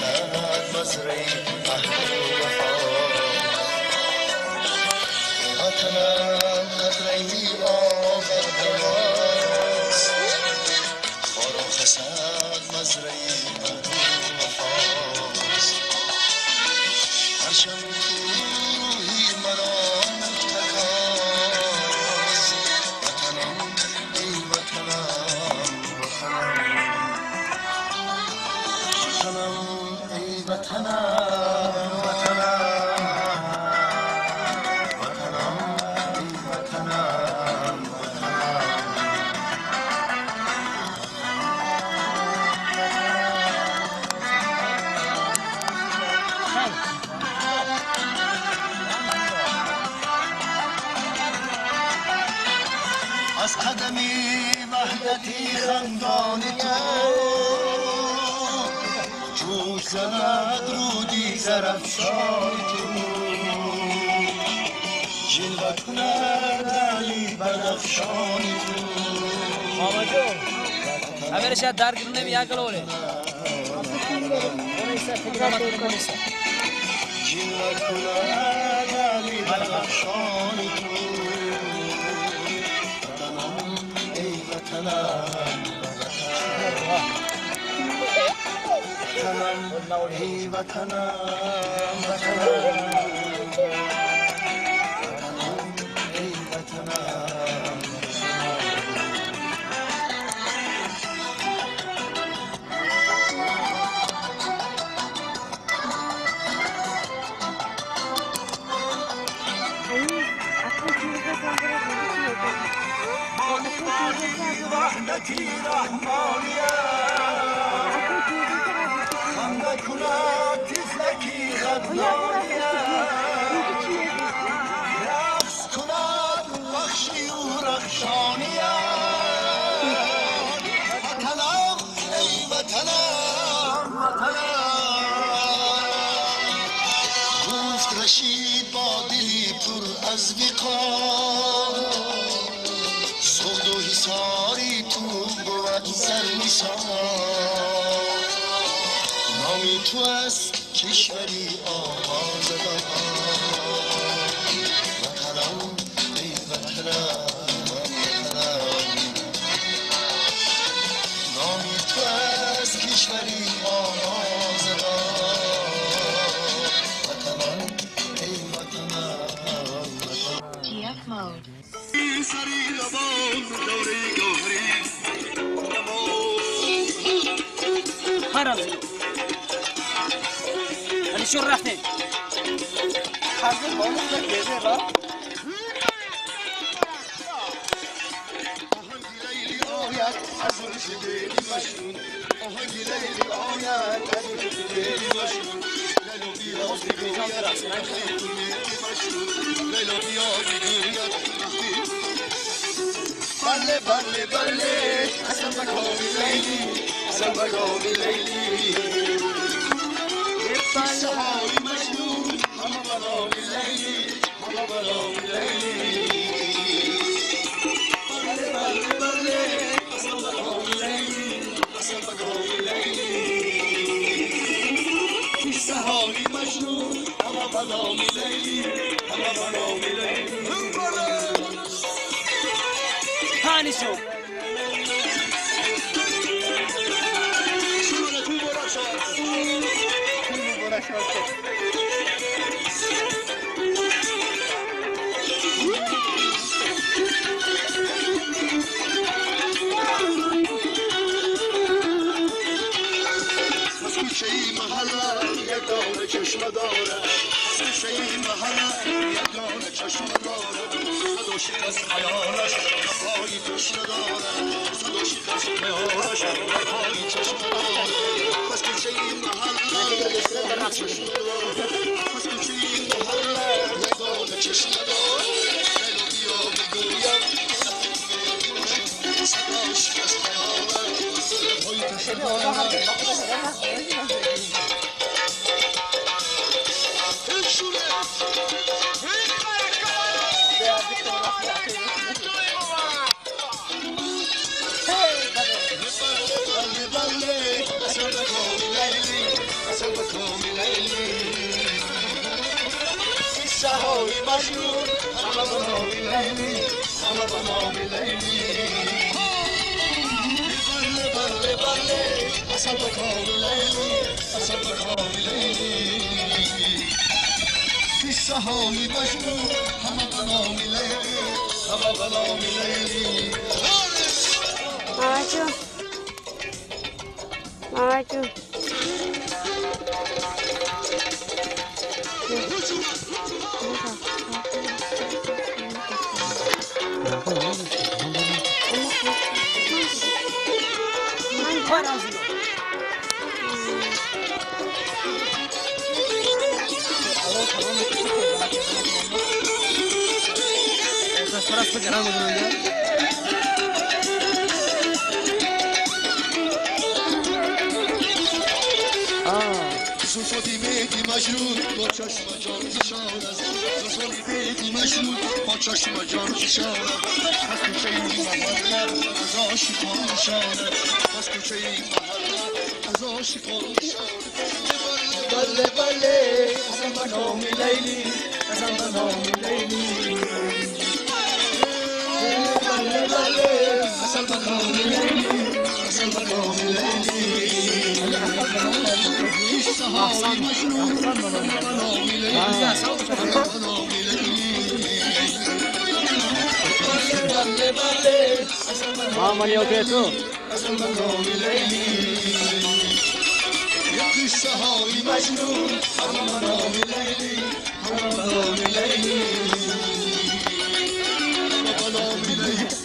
خسد مزرعه عهد و وفا. وطنم قطره آب هواست، خارا خسد مزرعه عهد و وفاست. هرچند کوهی مرا متکاست، وطنم ای وطنم وطنم، وطنم ای وطنم وطنم، وطنم ای وطنم وطنم. از قدمی وحدتی خندان تو، جوش زند رودی زرفشان تو. جلوه کند علی بدخشان تو. محمد جون امیر شاید در گرنه می آگلوله. جلوه کند علی بدخشان تو. وطنم ای وطنم وطنم، ای وطنم وطنم، وطنم ای وطنم. وحدتی رحمانیه، خنده کند تفلکی غداریه، رقص کند بخشی و رخشانیه. وطنم ای وطنم وطنم. گفت رشید با دلی پر از وقار، سغد و حصاری تو بود زرنثار. نامی تو است کشوری آواز دار. وطنم ای وطنم وطنم، نامی تو است کشوری آواز دار. وطنم ای وطنم وطنم. TF mode. سری لبان دوری گوهری هرم علی شور رفتین. آهنگ لیلی آید از زلف لیلی مجنون، آهنگ لیلی آید از زلف لیلی مجنون. لیلا بیا بگوید وقتی لیلی مجنون، لیلا بیا بگوید وقتی. بله بله بله حسن بگامی لیلی، حسن بگامی لیلی. سهای مجنون همه بلامی لیلی، همه بلامی لیلی. بله بله بله حسن بگامی لیلی، حسن بگامی لیلی. سهای مجنون همه بلامی لیلی، همه بلامی لیلی. هانیشو از کوچه محله یک دانه چشم دارد، از کوچه محله یک دانه چشم دارد. صد عاشق از خیالش لبهای تشنه دارد، صد عاشق از خیالش لبهای تشنه دارد. از کوچه محله یک دانه چشم دارد، از کوچه محله یک دانه چشم دارد. لیلا بیا بگویم صد عاشق از خیالش لبهای تشنه دارد. لیلی قصه های مجنون همه به نام لیلی همه به نام لیلی بله بله بله اصل به کام لیلی اصل به کام لیلی قصه های مجنون همه به نام لیلی همه به نام لیلی. ماما جون ماما جون زلفی بیتی مجنون با چشم جان زشان است زلفی بیتی مجنون با چشم جان زشان است از کوچه محله از عاشقان نشان است از کوچه محله از عاشقان نشان. بله بله اصلا به نام لیلی اصلا به نام لیلی بله بله اصلا به نام لیلی اصلا به نام لیلی قصه مجنون به نام لیلی به نام لیلی بله بله ماما تو اصلا به نام لیلی قصه های مجنون همه به نام لیلی همه به نام لیلی به نام لیلی.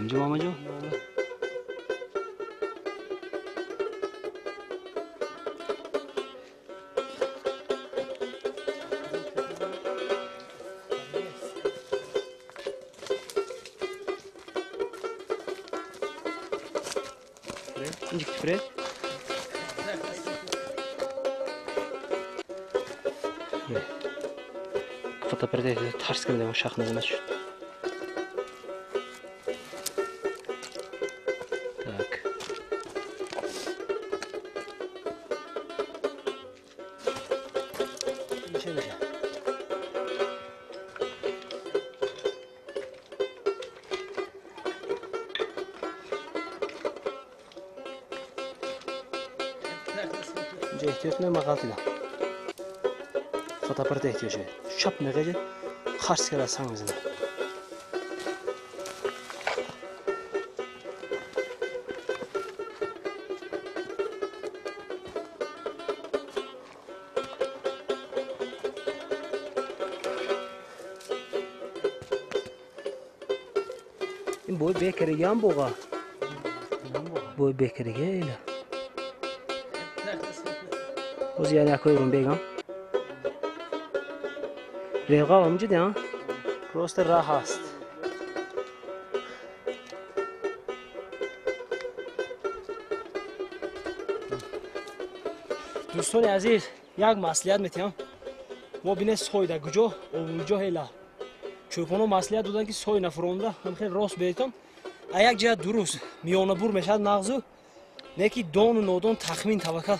همجا ماما جو Фотоаппарат тарс кардем, шах назад шуд. Чӣ мешавад? Инҷа эҳтиёт кунед, ман ғалт дидам. Фотоаппарат эҳтиёҷ шавед. Шап меғеҷед, харс карда санг мезанад. Ин бой бекаригиам боға. Бой бекариги эла. Оз яъне акои рум бегам. Реға ҳамҷи де, просто раҳ аст. Дӯстони азиз, як маслиҳат метиҳам. Мо бинед сой дар куҷо, овулҷо ҳела. Чӯпоно маслиҳат доданд, ки сой нафуронда, ҳам хеле рост беҳтон. А як ҷиҳат дуруст, миёнабур мешавад нағзу, не ки дону нодон тахмин таваккал.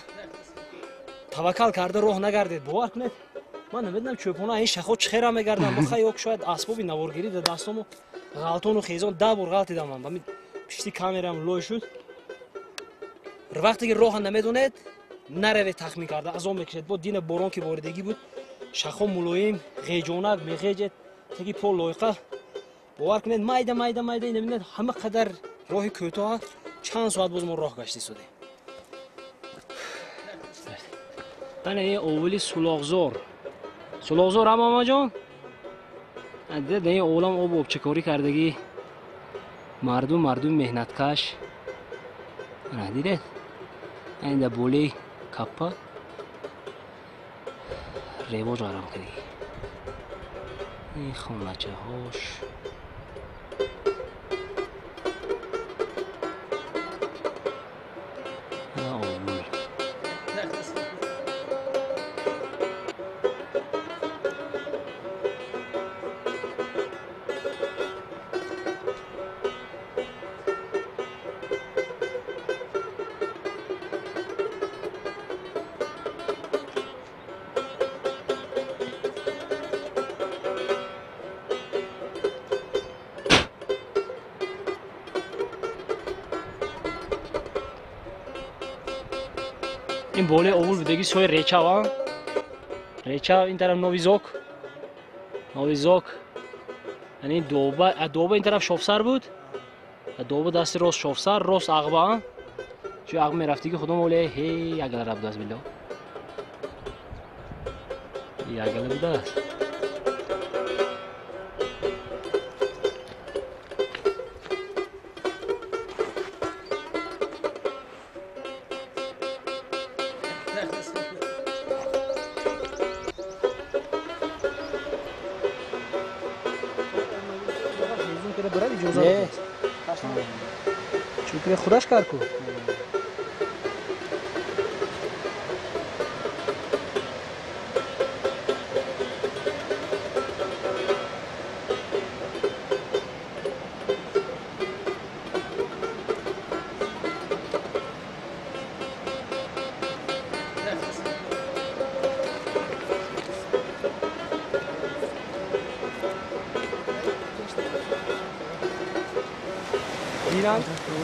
Таваккал карда роҳ нагардед, бовар кунед. Ман намедонам чӯпоно ин шахо чӣ хера мегарданд. Бо хай, ё шояд асбоби наворгирӣ дар дастому ғалтону хезон 10 бор ғалтидам ман. Ҳамин пишти камерам лой шуд. Вақте ки роҳа намедонед, наравед тахмин карда, азоб мекашед. Бо дина борон ки воридагӣ буд, шахо мулоим, ғеҷонак меғеҷед, теги по лойқа. Бовар кунед, майда майда майда ина бинед, ҳама қадар роҳи кӯтоҳ, чанд соат боз мо роҳ гашта истодем. Ана ин овули Сулоғзор. Сулоғзор ҳам омаҷон? Дидед, ин овулам об обчакорӣ кардагӣ. Мардум, мардуми меҳнаткаш. Ана дидед? Ин дар болои каппа ревоҷ ғарам кардагӣ. Ин хоначаҳош. Ана овул. Ин болои овул будаги сои Речав, а? Речав, ин тараф Новизок. Новизок. Яъне Доба, а Доба ин тараф Шофсар буд. А Доба дасти рост Шофсар, рост Ағба, а? Чун Ағба мерафтиги худом оле ҳей ягала будааст било. Ягала будааст. Чунки худаш кар ку.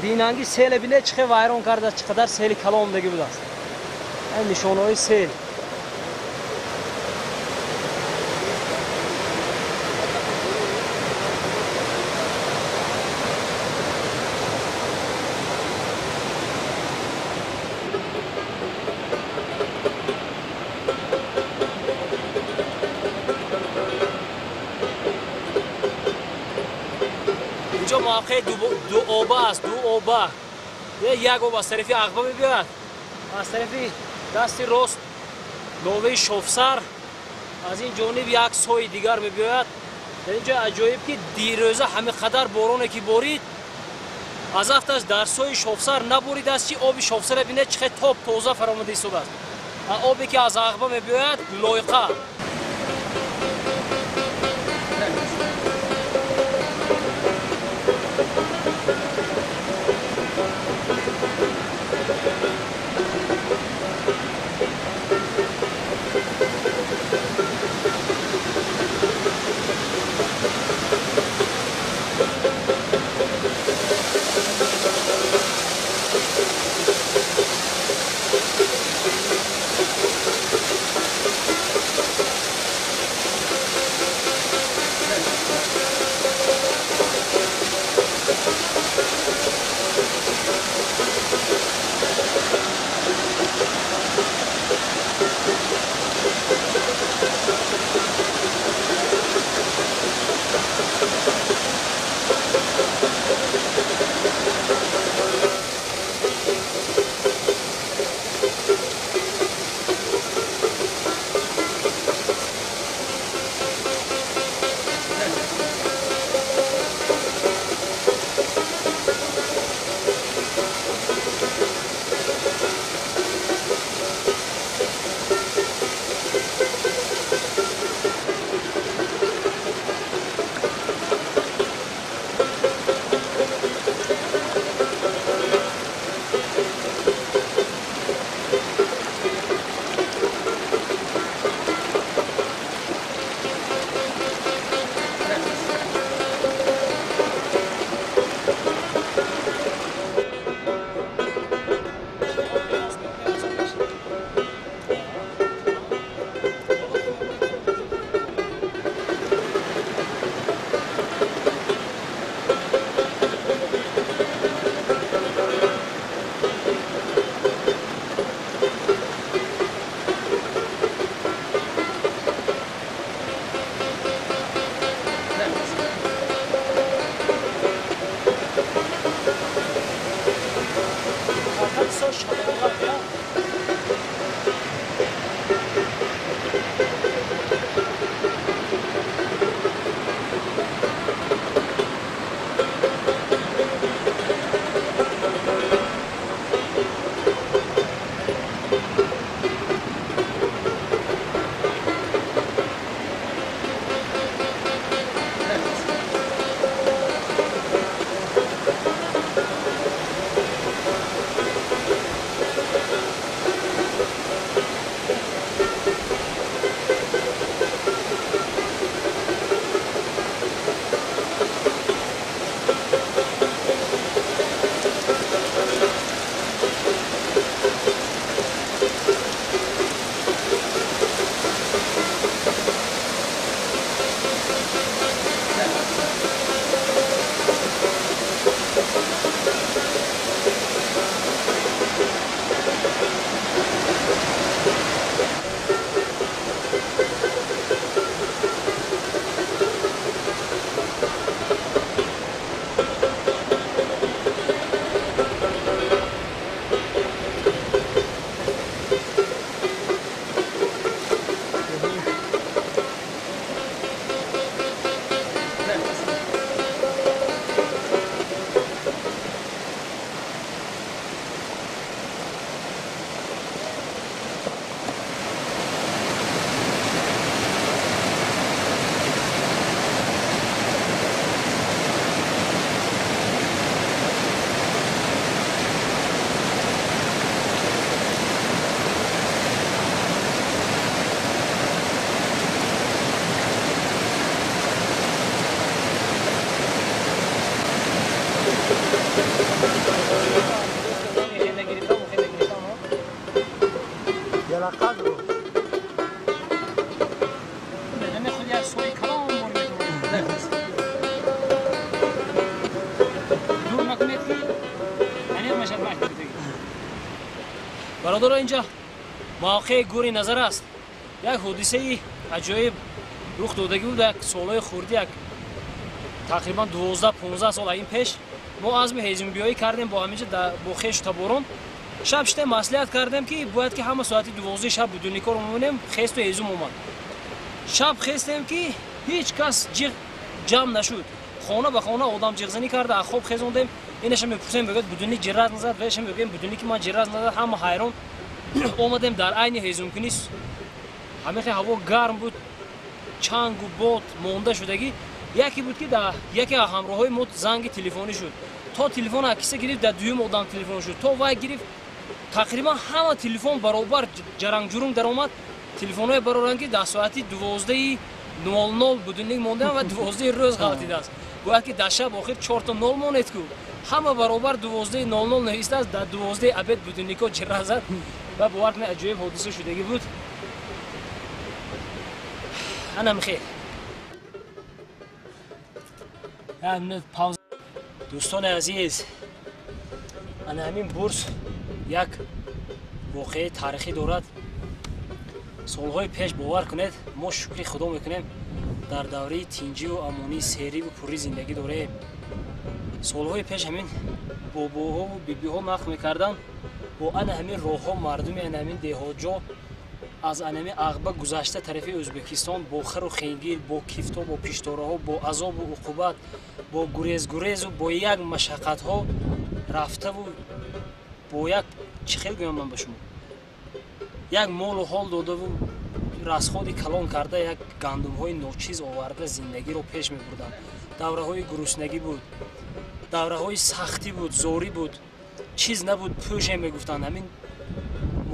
Динанги селе бине чӣ хел вайрон кардааст, чӣ қадар сели калон омадагӣ будааст. Ин нишонаҳои сел. Инҷо мавқеи ду оба аст, ду оба. Як об аз тарафи Ағба мебиёяд, аз тарафи дасти рост ловаи Шофсар, аз ин ҷониб як сои дигар мебиёяд. Дар ин ҷо аҷоиб ки дирӯза ҳама қадар бороне ки борид, аз афташ дар сои Шофсар наборидааст, ки оби Шофсара бинед чӣ хел топ тоза фаромада истодааст. Обе ки аз Ағба мебиёяд лойқа. Бародаро, инҷа мавқеи гури назар аст. Як ҳодисаи аҷоиб рух додагӣ буд. Як солҳои хурдӣ, як тақрибан 12-15 сол ин пеш мо азми ҳезумбиёӣ кардем бо ҳаминҷа бо хешу таборон. Шаб шитем маслиҳат кардем, ки бояд ки ҳама соати 12 шаб будильникҳоро мемонем, хесту ҳезум омад. Шаб хестем, ки ҳеҷ кас ҷиғ ҷамъ нашуд. Хона ба хона одам ҷиғзанӣ карда, аз хоб хезондем. Инаша мепурсем, мегӯяд, будильник ҷираз назад, веша мегӯем, будильники ман ҷираз назад. Ҳама ҳайрон омадем дар айни ҳезумкунӣ. Ҳамин ҳаво гарм буд, чангу бод монда шудагӣ. Яке буд, ки дар яке аз ҳамроҳҳои мо занги телефонӣ шуд. То телефон киса гирифт, дар дуюм одам телефон шуд. То вай гирифт, тақрибан ҳама телефон баробар ҷарангҷурунг даромад. Телефонҳое бароранд, ки дар соати 12:00 будильник мондаам ва 12 рӯз ғалтидааст. Бояд ки дар шаб охир чорта нол монед ку. Ҳама баробар 12:00 навистааст, дар 12 обед будильникҳо ҷира зад. Ва бовар кунед, аҷоиб ҳодиса шудагӣ буд. Анам хел. Пауза. Дӯстони азиз, ана ҳамин бурс як воқеаи таърихӣ дорад. Солҳои пеш, бовар кунед, мо шукри худо мекунем, дар давраи тинҷиву амонӣ, сериву пуррӣ зиндагӣ дорем. Солҳои пеш ҳамин бобоҳову бибиҳо нақл мекарданд, бо ана ҳамин роҳҳо мардуми ана ҳамин деҳотҷо аз анами ағба гузашта тарафи Ӯзбекистон бо хару хенгил, бо кифто, бо пиштораҳо, бо азобу уқубат, бо гурезгурезу бо як машаққатҳо рафтаву бо як чӣ хел гӯям ман ба шумо, як молу ҳол додаву расходи калон карда, як гандумҳои ночиз оварда зиндагиро пеш мебурданд. Давраҳои гуруснагӣ буд, давраҳои сахтӣ буд, зорӣ буд, чиз набуд, пӯше мегуфтанд. Ҳамин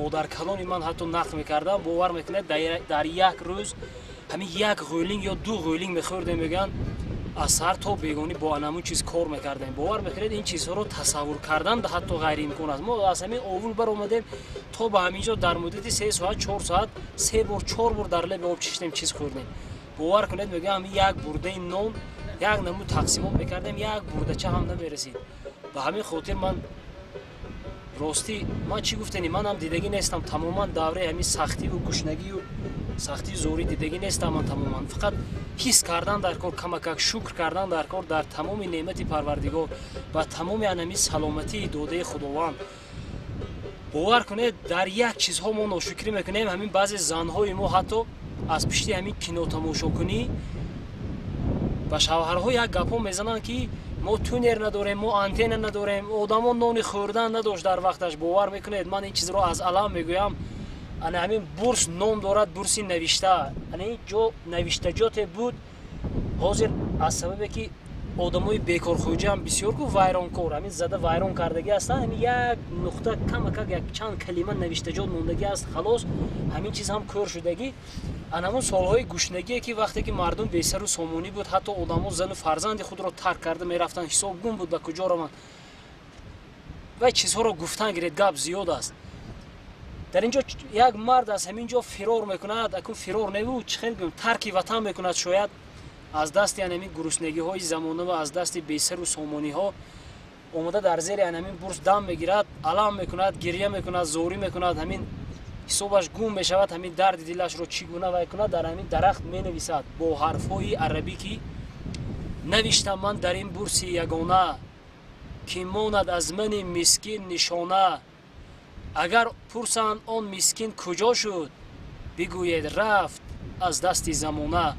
модаркалони ман ҳатто нақл мекардам, бовар мекунед, дар як рӯз ҳамин як ғӯлинг ё ду ғӯлинг мехӯрдем, мегӯянд, аз саҳар то бегонӣ бо анамун чиз кор мекардем. Бовар мекунед, ин чизҳоро тасаввур кардан ҳатто ғайриимкон аст. Мо аз ҳамин овул баромадем то ба ҳамин ҷо дар муддати 3 соат, 4 соат се бор, чор бор дар леби об чиштем, чиз хӯрдем. Бовар кунед, мегӯям, ҳамин як бурдаи нон як намуд тақсимот мекардем, як бурдача ҳам намерасид. Ба ҳамин хотир ман ростӣ ман чӣ гуфтани, манам дидагӣ нестам тамоман давраи ҳамин сахтиву гушнагию сахтию зорӣ дидагӣ нестам ман тамоман. Фақат ҳис кардан дар кор, камакак шукр кардан дар кор дар тамоми неъмати Парвардигор ва тамоми анами саломатии додаи Худованд. Бовар кунед, дар як чизҳо мо ношукрӣ мекунем. Ҳамин баъзе занҳои мо ҳатто аз пишти ҳамин кинотамошокунӣ ба шавҳарҳо як гапҳо мезананд, ки мо тунер надорем, мо антенна надорем, одамо нони хӯрдан надошт дар вақташ. Бовар мекунед, ман ин чизро аз алам мегӯям. Ана ҳамин бурс ном дорад, бурси навишта. Ана ин ҷо навиштаҷоте буд. Ҳозир аз сабабе ки одамои бекорхӯҷаам бисёр ку вайронкор, ҳамин зада вайрон кардагӣ ҳастанд, ҳамин як нуқта камакак як чанд калима навиштаҷот мондагӣ аст, халос, ҳамин чиз ҳам кӯр шудагӣ. Ана ҳамон солҳои гушнагие, ки вақте ки мардум бесару сомонӣ буд, ҳатто одамо зану фарзанди худро тарк карда мерафтанд, ҳисоб гум буд, ба куҷо раванд. Вай чизҳоро гуфтан гиред, гап зиёд аст. Дар ин ҷо як мард аз ҳамин ҷо фирор мекунад. Акун фирор неву, чӣ хел гӯям, тарки ватан мекунад, шояд аз дасти анамин гуруснагиҳои замона ва аз дасти бесару сомониҳо омода дар зери анамин бурс дам мегирад, алам мекунад, гирья мекунад, зорӣ мекунад, ҳамин ҳисобаш гум мешавад, ҳамин дарди дилашро чӣ гуна вай кунад, дар ҳамин дарахт менависад бо ҳарфҳои арабӣ, ки навиштам ман дар ин бурси ягона, ки монад аз мани мискин нишона. Агар пурсанд, он мискин куҷо шуд, бигӯед, рафт аз дасти замона.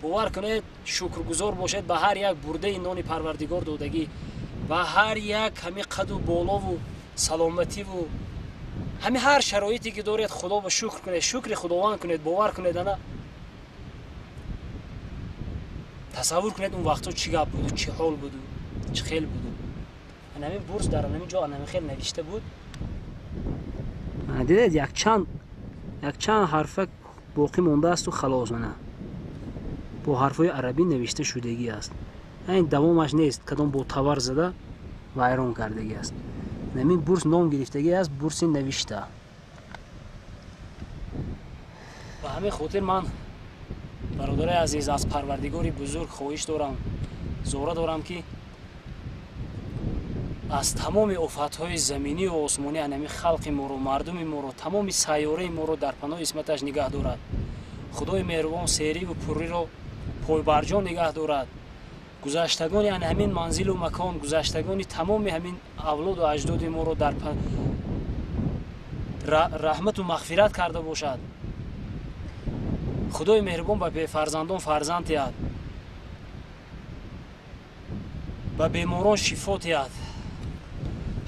Бовар кунед, шукргузор бошед ба ҳар як бурдаи нони Парвардигор додагӣ, ба ҳар як ҳамин қаду болову саломативу ҳамин ҳар шароите ки доред, Худо ба шукр кунед, шукри Худованд кунед. Бовар кунед, ана тасаввур кунед, он вақтҳо чӣ гап буду, чӣ ҳол буду, чӣ хел буду. Ҳамин бурс дар ҳамин ҷо ҳамин хел навишта буд. Дидед, якчанд ҳарфа боқӣ мондаасту халос. Ана бо ҳарфҳои арабӣ навишта шудагӣ аст, ин давомаш нест, кадом бо тавар зада вайрон кардагӣ аст. Ҳамин бурс ном гирифтагӣ аст, бурси навишта. Ба ҳамин хотир ман, бародари азиз, аз Парвардигори бузург хоҳиш дорам, зора дорам, ки Аз тамоми офатҳои заминию осмонӣ анами халқи моро, мардуми моро, тамоми сайёраи моро дар паноҳи исматаш нигаҳ дорад. Худои меҳрубон сериву пурриро пойбарҷо нигаҳ дорад. Гузаштагони ан ҳамин манзилу макон, гузаштагони тамоми ҳамин авлоду аҷдоди моро дар раҳмату мағфират карда бошад. Худои меҳрубон ба бефарзандон фарзанд диҳад, ба беморон шифо диҳад.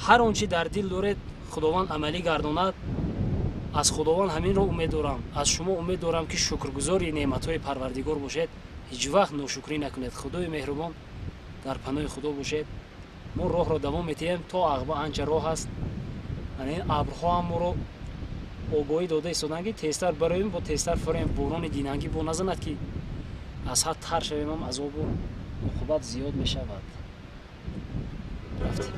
Ҳар он чи дар дил доред, Худованд амалӣ гардонад. Аз Худованд ҳаминро умед дорам. Аз шумо умед дорам, ки шукргузори неъматҳои Парвардигор бошед, ҳеҷ вақт ношукрӣ накунед. Худои меҳрубон дар паноҳи Худо бошед. Мо роҳро давом метиҳем то Ағба, анча роҳ аст. Ин абрҳо ҳам моро огоҳӣ дода истоданд, ки тезтар бароем, бо тезтар фуроем, борони динангӣ бо назанад, ки аз ҳад тар шавем, ҳам азобу уқубат зиёд мешавад. Рафтем.